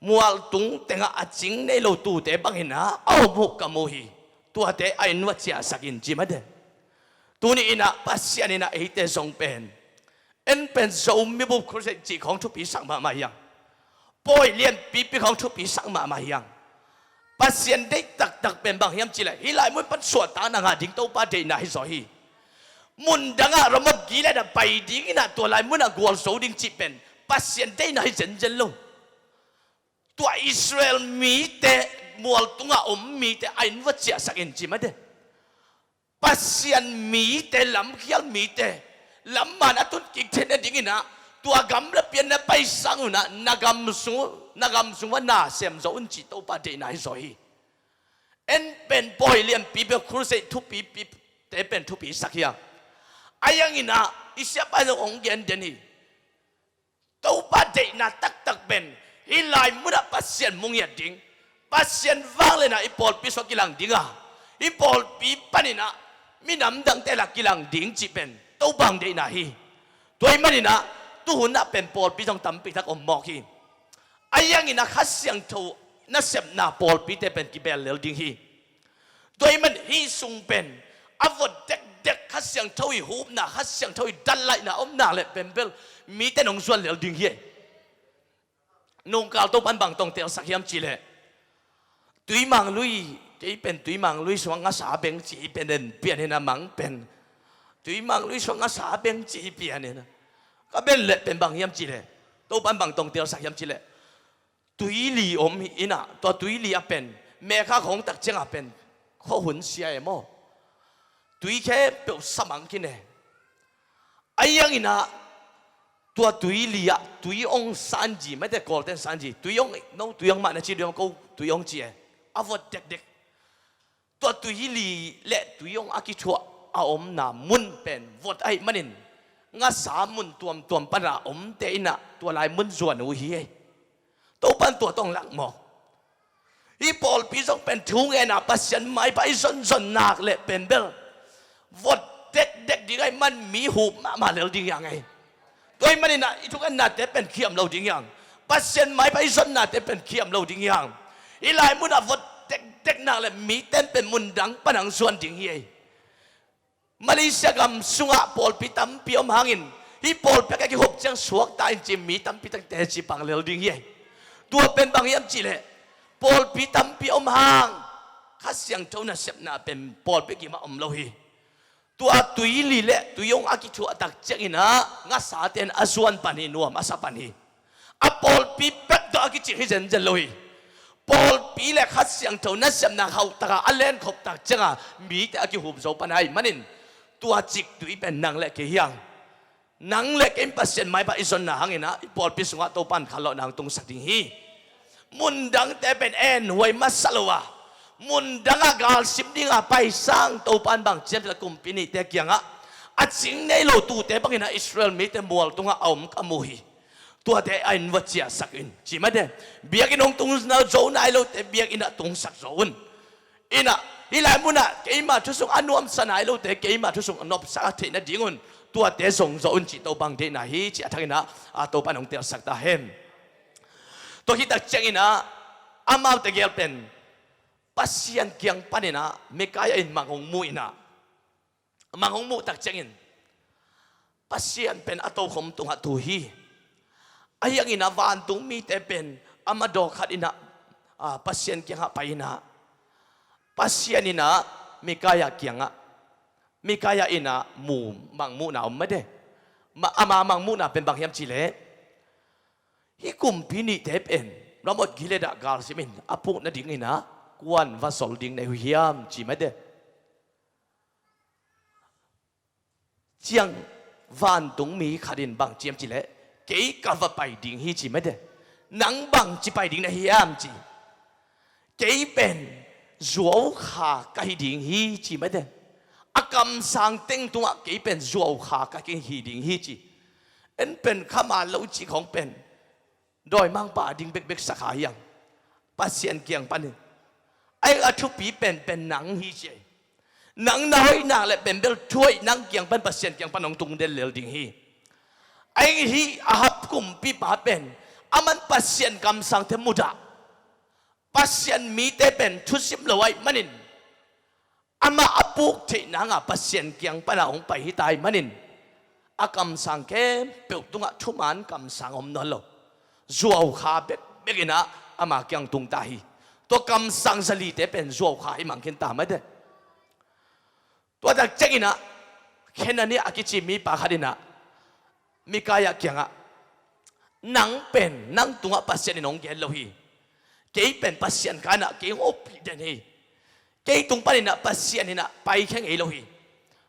mualtung tengah a cing nei lo tute bangin ah a om uh ka mu hi. Tuate a inn va ciahsak in ci mah de. Tuni-in ah Pasian in ah eite zong pen, en pen Zomi Bup Crusade cih khong thupisak mahmah hi hang. Pawi lianpipi khong thupisak mahmah hi hang. Pasian deih taktak pen bang hiam cih leh, hih lai mun pan suahtakna ngah ding Topa deihna hi zaw hi. Mun dangah Ramot Gilead ah pai dingin ah tua lai munah gualzo ding cih pen Pasian deihna hi zenzen lo. Tua Israel mite, mualtungah om mite a inn va ciahsak in ci mah de. Pasian mite, lamkhial mite, lamman a tun kik theihna dingin ah tua gam le pian na pai sang un ah na gam sung, na gam sung va na sem zaw un cih Topa deihna hi zaw hi. En pen pawi lianpipi, crusade thupipite pen thupisak hi a. Ahi hangin ah i siapa zong hong gen den hi. Topa deihna taktak pen hih lai munah Pasian mu ngiat ding, Pasian vangliatna i pawlpi sungah kilang ding a, i pawlpi panin ah minam dangte lah kilang ding cih pen Topa hong deihna hi. Tua ahih manin ah tuhun ah pen pawlpi zong tampi tak om mawk hi. Ahi hangin ah Kha Siangtho nasepna pawlpite pen kibel lel ding hi. Tua ahih man hih sung pen a vot dekdek Kha Siangtho i hupna, Kha Siangtho i datlaihna om nak leh pen bel mite in hong zuan lel ding hi. Nungkal Topa'n bang tawh hong telsak hiam cih leh, Tuimang lui, kei pen Tuimang lui sungah ngasa beng cih hi pen, en pian hi na mang pen. Tuimang lui sungah ngasa beng cih hi pian hi na. Ka bel leh pen bang hiam cih leh, Topa'n bang tawh hong telsak hiam cih leh, tuili om hi in ah, tua tuili ah pen, Mekha khawng tak ciangah pen khuahun sia e maw, tui khempeuh sa mang khin e. Ahi hangin ah Tua tuili ah tui ong sanji, mate, Kawlten sanji, tui ong, no tui ong mah na ci diam, ko tui ong ci e. A vot dekdek. Tua tuili le tui ong a kithuah a omna mun pen vot ahih manin, ngasa mun tuamtuam pana omte in ah tua lai mun zuan uh hi ei. Topan tua tawh ong lak mawk. Hih pawlpi zong pen thu ngen a, Pasian maipha i zonzon nak leh pen bel vot dekdek ding ahih man mi hup mahmah lel ding hi hang ei. Tua ahih manin ah i thukennate pen khiam lo ding hi hang. Pasian maipha i zonnate pen khiam lo ding hi hang. Hih lai mun ah vot dekdek nak leh mite'n pen mundang pan hong zuan ding hi ei. Malaysia gam sungah pawlpi tampi om hangin, hih pawlpi a kihup ciang suakta in ci mi tampi tak teci pang lel ding hi. Tua pen bang hiam cih leh, pawlpi tampi om hang Kha Siangtho nasepna pen pawlpi gimah om lo hi. Tua tuili le tui ong a kithuah tak ciangin ah ngasate'n a zuan pan hi, nuam a sa pan hi. A pawlpi pek tawh a kicing hi zenzen lo hi. Pawlpi le Kha Siangtho nasepna hauh takah a lenkhop tak ciangah mite a kihup zo pan ahih manin, tua cik tui pen nang le kei hi hang. Nang le kei in Pasian maipha i zonna hangin ah i pawlpi sungah Topan khanlawhna hong tungsak ding hi. Mundangte pen enhuai masa lo a, mundangah galsim dinga paisang Topan bang ci hiam cih leh kumpi nihte kiangah a cing nei lo tute bangin ah Israel mite mual tungah a om ka mu hi. Tuate a inn va ciahsak in ci mate. Biakinn hong tung zo nai lote biakinn ah tungsak zo un. In ah, hih lai munah keima thusung a nuamsa nai lote keima thusung a nopsak a theih nadingun tuate zong zo un cih Topa deihna hi cih a thangin ah, a, Topan hong telsak ta hen. Tua khit tak ciangin ah amaute gel pen Pasian kiang panin ah Mikaia in mang hong mu in ah, mang hong muh tak ciangin Pasian pen a tokhom tungah tu hi. Ahi hangin ah vantung mite pen a madaw khat in ah, a, Pasian kiangah pai in ah, Pasian in ah Mikaia kiangah, Mikaia in ah mu, mang muhna om mate. Ma, ama mang muhna pen bang hiam cih leh, hih kumpi nihte pen Ramot Gilead ah galsim in a puk nadingin ah kua'n va zol ding na hi uh hiam ci mate. Ciang vantung mi khat in bang ci hiam cih leh, kei ka va pai ding hi ci mate. Nang bang ci pai ding na hi hiam ci. Kei pen zuaukha ka hi ding hi ci mate. A kamsang teng tungah kei pen zuaukha ka hi ding hi ci. En pen kha man lo cih khong pen dawimangpa a ding bekbek sa kha hi hang. Pasian kiang panin, a, a thupi penpen nang hi ci ei. Nang na hoih nak leh pen bel thu hoih nang kiang pan, Pasian kiang pan hong tung den lel ding hi. Ahi hih Ahab kumpipa pen aman Pasian kamsangte mudah, Pasian mite pen thusim lo ahih manin, amah a puk theih nanga Pasian kiang pana hong pai hi ta ahih manin, a kamsang khempeuh tungah thuman kamsang om nawn lo. Zuaukha bekbek in ah ama kiang tung ta hi. Tua kamsang zalite pen zuaukha hi mang khin ta mate. Tua tak ciangin ah Hanania a kici mipa khat in ah Mikaia kiangah, nang pen nang tungah Pasian in hong gen lo hi. Kei pen Pasian kha in ah kei hong oppih den hi. Kei tung panin ah Pasian in ah paikhia ngei lo hi.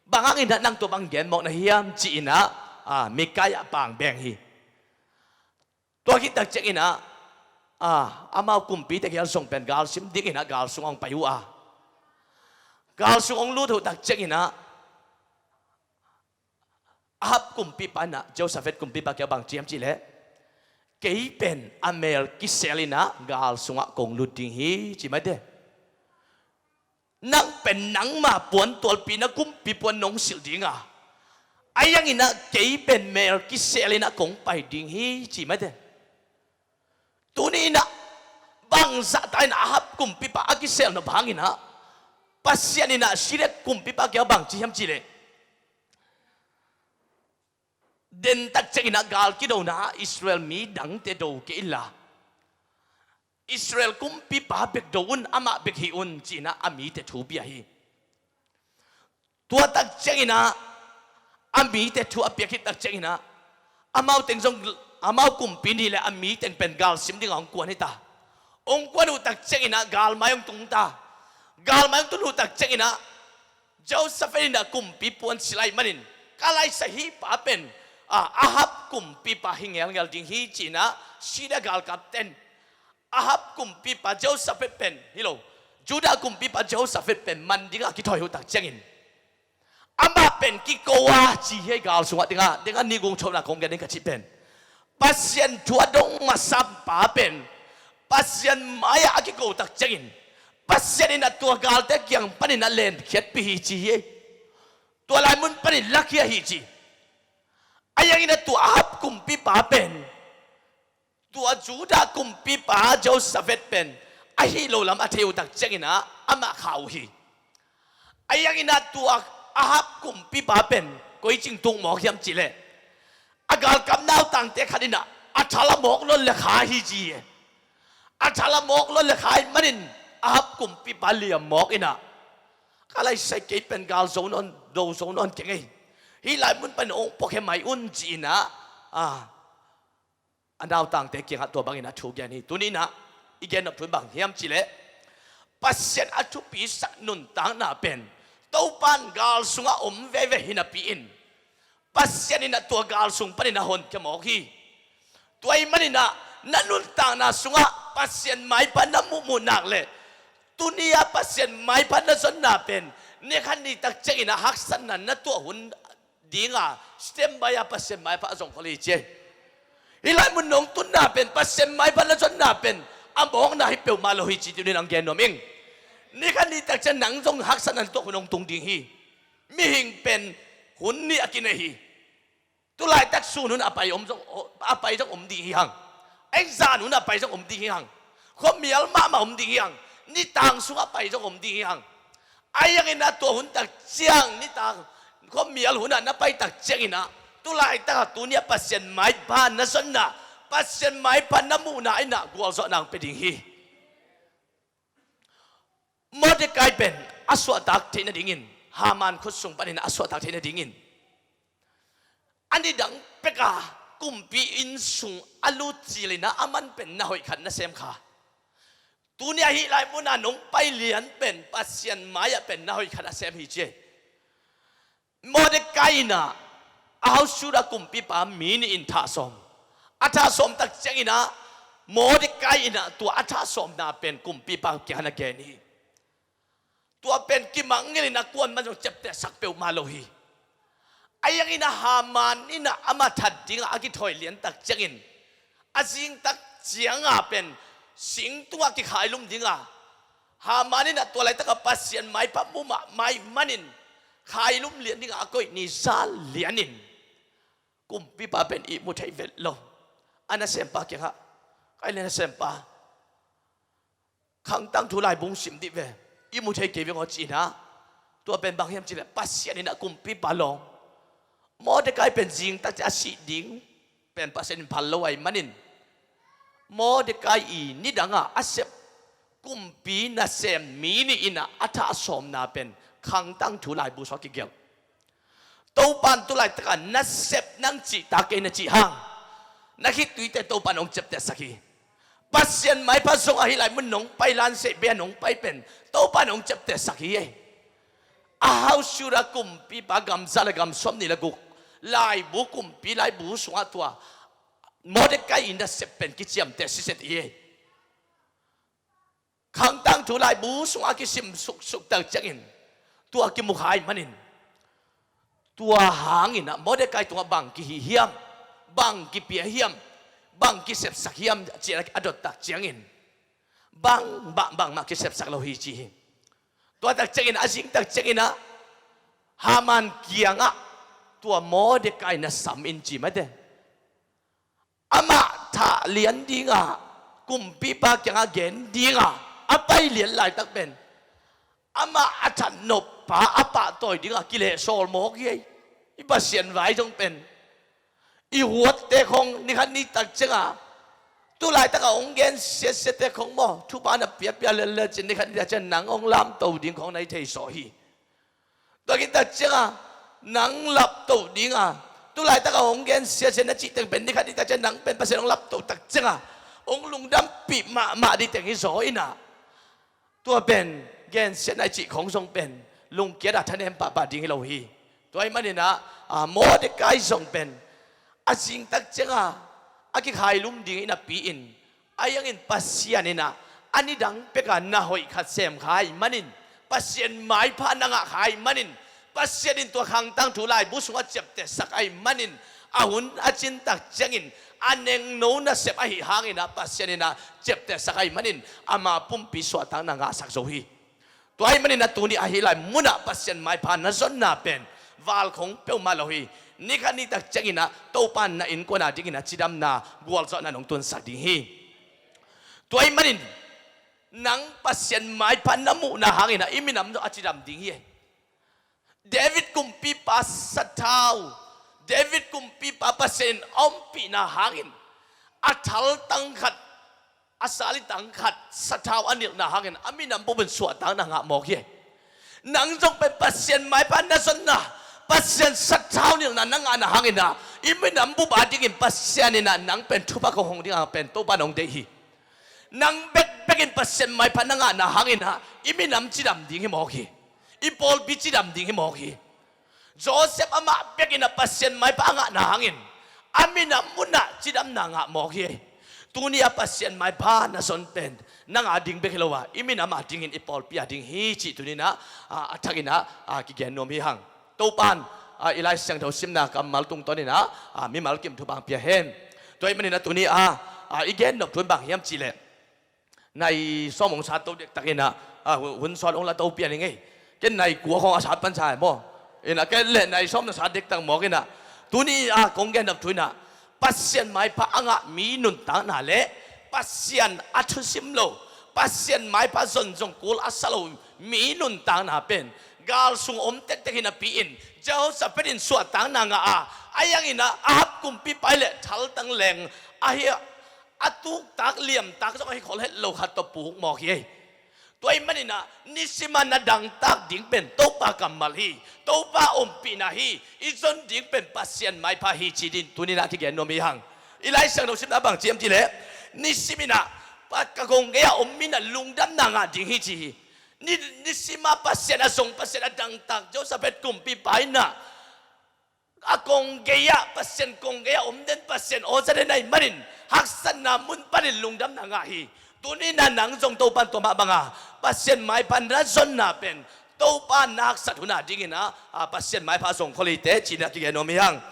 Bang hangin ah nang tua bang gen mawk na hiam ci-in ah, a, Mikaia pang beng hi. Tua khit tak ciangin ah, a, amau kumpite kiang zong pen galsim dingin ah gal sung hong pai uh a, gal sung hong lut uh tak ciangin ah Ahab kumpipa in ah Jehoshaphat kumpipa kiang bang ci hiam cih leh, kei pen a mel kisel in ah gal sungah kong lut ding hi ci mate. Nang pen nangma puan tualpi na kumpi puan nong silh ding a, ahi hangin ah kei pen mel kisel in ah kong pai ding hi ci mate. Tuni in ah bangzah ta in ah Ahab kumpipa a kisel nop hangin ah Pasian in ah Syria kumpipa kiang bang ci hiam cih leh, den tak ciangin ah gal kidona ah Israel mi dangte do kei inla, Israel kumpipa bek do un, amah bek hih un ci-in ah a mite thu pia hi. Tua tak ciangin ah a mite thu a piak khit tak ciangin ah amau teng zong, amau kumpi nih le a mi teng pen galsim dingah hong kuan hi ta. Hong kuan uh tak ciangin ah galmai hong tung ta. Galmai hong tun uh tak ciangin ah Jehoshaphat in ah kumpi puan silh ahih manin, ka laisa, hih pa pen, a, Ahab kumpipa hi ngelngel ding hi ci-in ah Syria galkapten Ahab kumpipa Jehoshaphat pen hi lo, Judah kumpipa Jehoshaphat pen man dingah kithawi uh tak ciangin amah pen kiko a ci hi. Gal sungah dingah, dingah ni gungchokna kong gen ding ka cih pen Pasian thu a dong masampa pen Pasian mai-ah a kiko tak ciangin Pasian in a tua galte kiang panin a lenkhiatpih hi ci hi. Tua lai mun panin lakhia hi ci. A iangin a tua Ahab kumpipa pen tua Judah kumpipa Jehoshaphat pen ahi lo lam a thei uh tak ciangin ah amah kha uh hi. A iangin a tua Ahab kumpipa pen koi cing tung mawk hiam cih leh a galkap nautangte khat in ah a thal a mawk lon le kha hi ci hi. A thal a mawk lon le kha hi manin Ahab kumpipa liam mawk in ah ka laisai kei pen gal zo nawn, do zo nawn keng ei. Hih lai mun pan ong puakhia mai un ci-in ah a nautangte kiangah tua bangin a thu gen hi. Tuni in ah i gen nop thu bang hiam cih leh Pasian a thupisak nuntakna pen Topan gal sungah om veve hi napi in Pasian in a tua gal sung panin a honkhia mawk hi. Tua ahih manin ah na nuntakna sungah Pasian maipha na muhmuh nak leh tuni-a Pasian maipha na zonna pen ni khat ni tak ciangin a haksatna na tuah hun dinga standby a Pasian maipha a zong khol hi ci. Hih lai mun nong tunna pen Pasian maipha na zonna pen a mawkna hi peuhmah lo hi ci tuni nang gen nuam ing. Ni khat ni tak ciang nang zong haksatna na tuah hun hong tung ding hi. Mihing pen hun nih a kinei hi. Tulaitak sun hun a pai om zong, a pai zong om ding hi hang. Exam hun a pai zong om ding hi hang. Khuamial mahmah om ding hi hang. Nitang sungah pai zong om ding hi hang. A iangin a tua hun tak ciang nitang khuamial hun ah na pai tak ciangin ah tulaitak a tuni a Pasian maipha na zonna, Pasian maipha na muhna in ah gualzawhna hong pia ding hi. Mordekai pen a suahtak theih nadingin, Haman khut sung panin a suahtak theih nadingin a nidang peka kumpi inn sung a lut cilin ah a man pen na hoih khat na sem kha. Tuni a hih lai muna nong pai lian pen Pasian mai-ah pen na hoih khat a sem hi ci. Mordekai in ah Ahasuera kumpipa mi nih in thah sawm. A thah sawm tak ciangin ah Mordekai in ah tua a thah sawmna pen kumpipa kiangah na gen hi. Tua pen kimangngilh in a kuaman zong ciaptehsak peuhmah lo hi. A iangin ah Haman in ah amah that dingah a kithawi lian tak ciangin a zing tak cianga pen sing tungah kikhailum dinga Haman in ah tua laitakah Pasian maipha muh mahmah ahih manin khailum lian dingah a koih ni za lianin kumpipa pen ihmu thei vet lo. A nasempa kiangah, "Kei le nasempa, Khangtang Thu laibu sim dih ve, ihmu thei kei veng aw," ci-in ah. Tua pen bang hiam cih leh Pasian in ah kumpipa lawng, Mordekai pen zing tak ciang a sih ding pen Pasian in phal lo ahih manin Mordekai i nidangah a sep kumpi nasem mi nih in ah a thah sawmna pen Khangtang Thu laibu sungah kigelh. Topan tulaitakah na sep nang cihtak kei na cih hang na khittuite Topan hong ciaptehsak hi. Pasian maipha zong a hih lai mun nong pai, lanseh bia nong pai pen Topan hong ciaptehsak hi ei. Ahasuera kumpipa gam za le gam sawm nih le guk laibu, kumpi laibu sungah tua Mordekai i nasep pen kiciamteh siset hi ei. Khangtang Thu laibu sungah kisim suksuk tak ciangin tua kimu kha ahih manin tua hangin ah Mordekai tungah bang kihi hiam, bang kipia hiam, bang kisepsak hiam ci-in a dot tak ciangin bang, bang, bangmah kisepsak lo hi ci hi. Tua tak ciangin a zing tak ciangin ah Haman kiangah tua Mordekai na sam in ci mate. Amah thah lian dinga kumpipa kiangah gen dinga a pai lian laitak pen amah a that noppa a pahtawi dinga kilehsawl mawk hi ei. I Pasian vai zong pen i huatte khong ni khat ni tak cianga tulaitaka hong gen siasiate khong maw, thupha na piapia lel lecin ni khat ni tak ciang nang hong lamto ding khong na hi thei sawh hi. Tua khit tak cianga nang laptoh dinga tulaitaka hong gen siasia na cih teng pen ni khat ni tak ciang nang pen Pasian hong laptoh tak cianga hong lungdampih mahmah ding teng hi zaw inah. Tua pen gensiatna i cih khong zong pen lungkiata thanem pahpah ding hi lo hi. Tua ahih maninah, a, Mordekai zong pen A zingtak cianga a kikhailum ding i napi-in, a iangin Pasian inah a nidang peka na hoih khat semkha ahih manin, Pasian maipha na ngahkha ahih manin, Pasian in tua khangtang thu laibu sungah ciaptehsak ahih manin, a hun a cintak ciangin a nengno nasep ahi hanginah Pasian inah ciaptehsak ahih manin, ama pumpi suahtakna ngahsak zo hi. Tua ahih manin a tuni ahi lai munah Pasian maipha na zonna pen valkhong peuhmah lo hi. Nikhat nitak cianginah Topa in na innkuan a dinginah cidamna gualzawhna nong tunsak ding hi. Tua ahih manin nang Pasian maipha na muhna hanginah i minam zong a cidam ding hi. David kumpipa sathau, David kumpipa Pasian in a ompihna hangin a thaltang khat, a salitang khat sathau a nilhna hangin a minam bup in suahtakna ngah mawk hi. Nang zong pen Pasian maipha na zonna, Pasian sathau nilhna na ngahna hanginah i minam bup a dingin Pasian inah nang pen thupha kong hong ding a pen Topa nong deih hi. Nang bekbek in Pasian maipha na ngahna hanginah i minam cidam ding hi mawk hi. I pawlpi cidam ding hi mawk hi. Joseph amah bekin a Pasian maipha a ngahna hangin a minam munah cidamna ngah mawk hi. Tuni a Pasian maipha na zon pen nang a ding bek hi lo a, i minam a dingin i pawlpi a ding hi cih tuninah a, a thakinah a, kigen nuam hi hang. Topan a, i Lai Siangtho simna kammal tungtawninah a, mimal kim thupha pia hen. Tua ahih maninah tuni a, a, i gen nop thu in bang hiam cihleh, nai sawm hong sat to dektakinah a, hu- hun sawt hong la to pian hi ngei. Ken nai kua khong a sat pan sa maw? Inah ken le nai sawm na sat dektak mawk inah, tuni a kong gen nop thu inah Pasian maipha a ngah mi nuntakna le Pasian a thusim lo, Pasian maipha zon zong kul a sa lo mi nuntakna pen gal sung om tektek hi napi-in Jehoshaphat in suahtakna ngah a, a ianginah Ahab kumpipa le thaltang leng ahi a, a tuktak liamtak zong ahi khol het lo khat tawh puk mawk hi. Tua ahih maninah nisima na dangtak ding pen Topa kammal hi. Topa ompihna hi. I zon ding pen Pasian maipha hi ci din tuninah kigen nuam hi hang. I Lai Siangtho simna bang ciam cihleh, nisiminah pa- ka kong gei-ah om minah lungdamna ngah ding hi ci hi. Ni, nisima Pasian a zong, Pasian a dangtak Jehoshaphat kumpipa inah a kong gei-ah, Pasian kong gei-ah om den, Pasian aw za den ahih manin haksatna mun panin lungdamna ngah hi. Tuninah nang zong Topan tua mah banga Pasian maipha na zonna pen Topa na haksat hun a dinginah a, Pasian maipha zong khol hi teh cinah kigen nuam hi hang.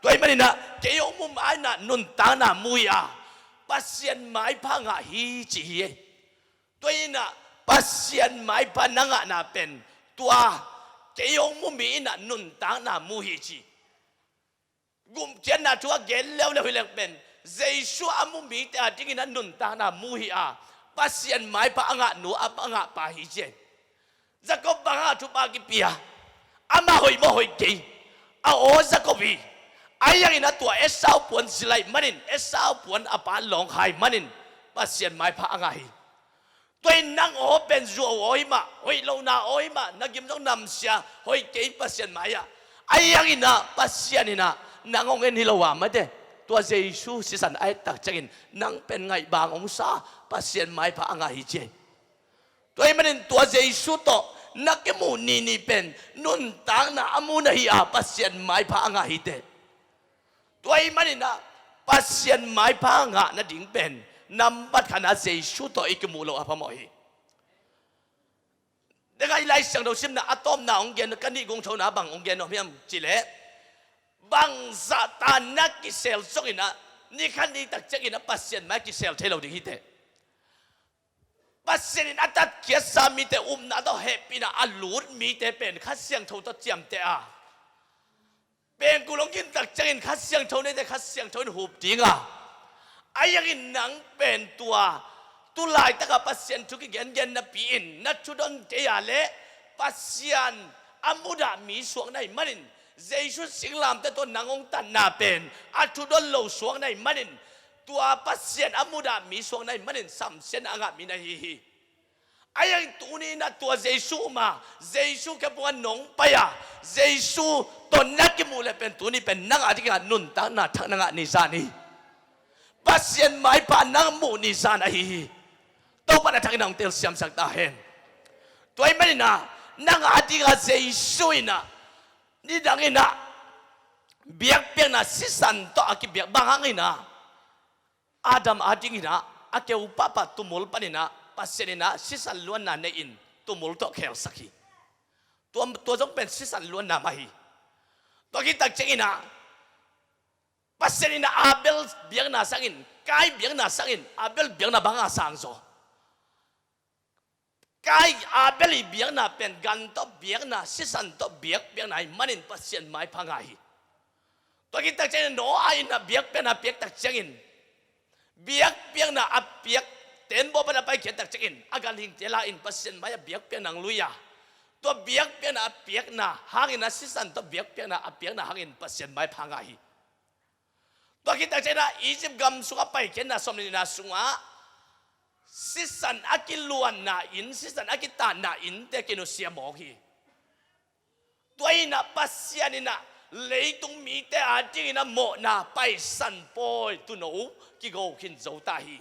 Tua ahih maninah kei hong mu ma inah nuntakna mu hi a, Pasian maipha ngah hi ci hi. Tua inah Pasian maipha na ngahna pen tua kei hong mu mi inah nuntakna mu hi ci. Gumkhiatna thu a gen leuleu hi leng pen Jesu a mu mite a dinginah nuntakna mu hi a, Pasian maipha a ngah nu a, a ngah pa hi ci. Jacob banga thupha kipia, amah hoih maw hoih kei, a aw Jacob hi. A ianginah tua Esau puan zilai manin, Esau puan a pa lawng hai manin Pasian maipha a ngah hi. Tua in nang aw pen zuau aw hi mah, hoih lohna aw hi mah, na gim zong namsia, hoih kei Pasian mai-ah. A ianginah Pasian inah nang hong en hi lo a mate, tua Jesu sisan a ettak ciangin nang pen ngaihbang hong sa, Pasian maipha a ngah hi ci. Tua ahih manin tua Jesu tawh na kimuh nini pen nuntakna a mu na hi a, Pasian maipha a ngah hi teh. Tua ahih maninah Pasian maipha ngah nading pen nambat khatna Jesu tawh i kimuh loh a phamawh hi. Dengah i Lai Siangtho simna a tawpna hong gen, ka nih gungthona bang hong gen nuam hiam cihleh, bangzahta na kisel zonginah nikhat nitak cianginah Pasian mai kisel thei lo ding hi teh. Pasian in a tatkhiatsa mite upna tawh hehpihna a lut mite pen Kha Siangtho tawh ciamteh a, pengkul hong gintak ciangin Kha Siangtho neite Kha Siangtho in hup ding a, a iangin nang pen tua tu laitakah Pasian thu kigengen napi-in na thudon kei a leh Pasian a mudah mi suak na hih manin Jesu singlamteh tawh nang hong tatna pen a thudon lo suak na hih manin tua Pasian a mudah mi suak na hih manin samsiatna a ngah mi na hi hi. A iang tuni inah tua Jesu um a, Jesu khempeuh ah nong pai a, Jesu tawh na kimuh leh pen tuni pen nang a dingah nuntakna thak na ngah ni zan hi. Pasian maipha nang muh ni zan ahi hi. Topa na thakin nang telsiamsak ta hen. Tua ahih maninah nang a dingah Jesu inah nidang inah biakpiakna sisan tawh a kibiak bang hangin ah Adam adingin ah a keu pahpah tumul panin ah Pasian in ah sisan luanna nei-in tumul tawh khelsak hi. Tua, tua zong pen sisan luanna mah hi. Tua khit tak ciangin ah Pasian in ah Abel biakna sangin, Kain biakna sangin, Abel biakna bang a sang zaw? Kain, Abel i biakna pen gan tawh biakna, sisan tawh biakpiakna ahih manin Pasian maipha ngah hi. Tua khit tak ciangin Noah in ah biakpiakna piak tak ciangin, biakpiakna a piak, tembaw pan a paikhiat tak ciangin a ganhingte la-in Pasian mai-ah biakpiakna hong lui a, tua biakpiakna a piakna hangin ah sisan tawh biakpiakna a piakna hangin Pasian maipha ngah hi. Tua khit tak ciangin ah Egypt gam sungah paikhiatna sawmnihna sungah sisan a kiluanna inn, sisan a kitanna innte kinusia mawk hi. Tua in ah Pasian in ah leitung mite adingin ah mawhna paisan pawi tuuno kigo khin zo ta hi.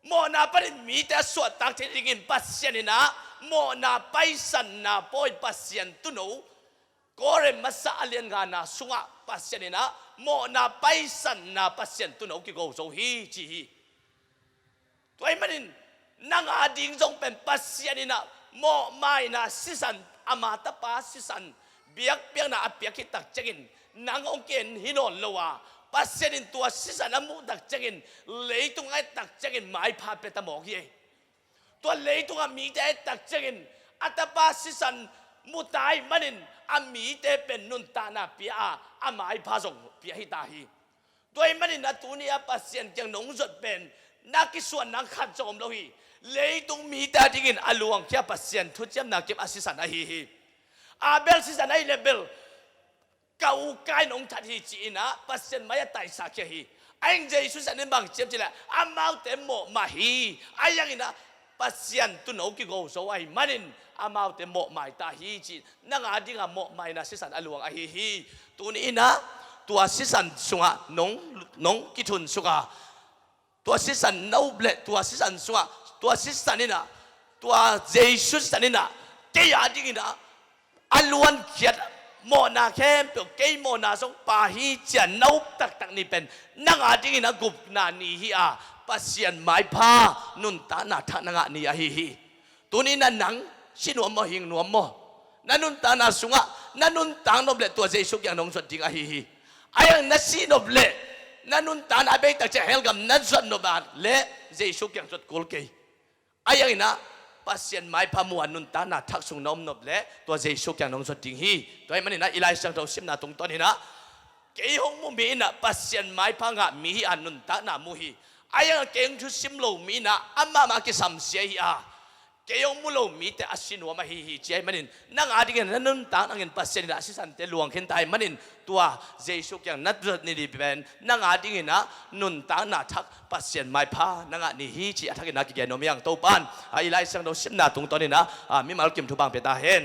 Mawhna panin mite a suahtak theih nadingin Pasian in ah mawhna paisanna pawi Pasian tuuno, Korin masa a lian ngana sungah Pasian in ah mawhna paisanna Pasian tuuno kigo zo hi ci hi. Tua ahih manin nang ading zong pen Pasian in ah mawhmaina sisan, ama tapa sisan biakpiakna a piak khit tak ciangin nang hong ken hi nawn lo a, Pasian in tua sisan a muh tak ciangin leitung a et tak ciangin maipha pia ta mawk hi. Tua leitung a mite a et tak ciangin a tapa sisan mu ta ahih manin a mite pen nuntakna pia a, a maipha zong pia hi ta hi. Tua ahih manin ah tuni a Pasian kiang nong zuat pen na kisuan nang khat zong om lo hi. Leitung mite adingin a luangkhia Pasian thuciamna kip a sisan ahi hi. Abel sisan ahih leh bel ka u Kain hong that hi ci-in ah Pasian mai-ah taisak khia hi. Ahi zongin Jesu sisan in bang ci hiam cih leh amaute mawhmai hi. Ahi zongin ah Pasian tuuno kigo zo ahih manin amaute mawhmai ta hi ci. Nang adingin mawhmaina sisan a luang ahi hi. Tuni in ah tua sisan sungah nong, nong kithun suk a, tua sisan na up leh tua sisan sungah tua sisan in ah, tua Jesu sisan in ah kei adingin ah a luankhiat mawhna khempeuh, kei mawhna zong pia hi ci-a na up taktak ni pen nang adingin a gupna ni hi a, Pasian maipha nuntakna thak na ngah ni ahi hi. Tuni in ah nang si nuam maw, hing nuam maw? Na nuntakna sungah na nuntak nop leh tua Jesu kiang nong zuat ding ahi hi. Ahi zongin na si nop leh na nuntakna a bei tak ciang hell gam na zuat nop leh Jesu kiang zuat kul kei. Ahi zongin ah Pasian maipha mu a nuntakna thak sung na om nop leh tua Jesu kiang nong zuat ding hi. Tua ahih manin ah i Lai Siangtho simna tungtawn in ah kei hong mu mi in ah Pasian maipha ngah mi hi a, nuntakna mu hi. Ahi zongin ah kei hong thusim lo mi in ah amah mah kisamsia hi a, kei hong mu lo mite a si nuam ahi hi ci ahih manin nang adingin na nuntak nangin Pasian in ah sisante luang khin ta ahih manin tua Jesu kiang na zuat ni ding pen nang adingin ah nuntakna thak Pasian maipha na ngah ni hi ci a thakin ah kigen nuam hi ing. Topa'n a i Lai Siangtho simna tungtawn in ah, a, mimal kim thupha pia ta hen.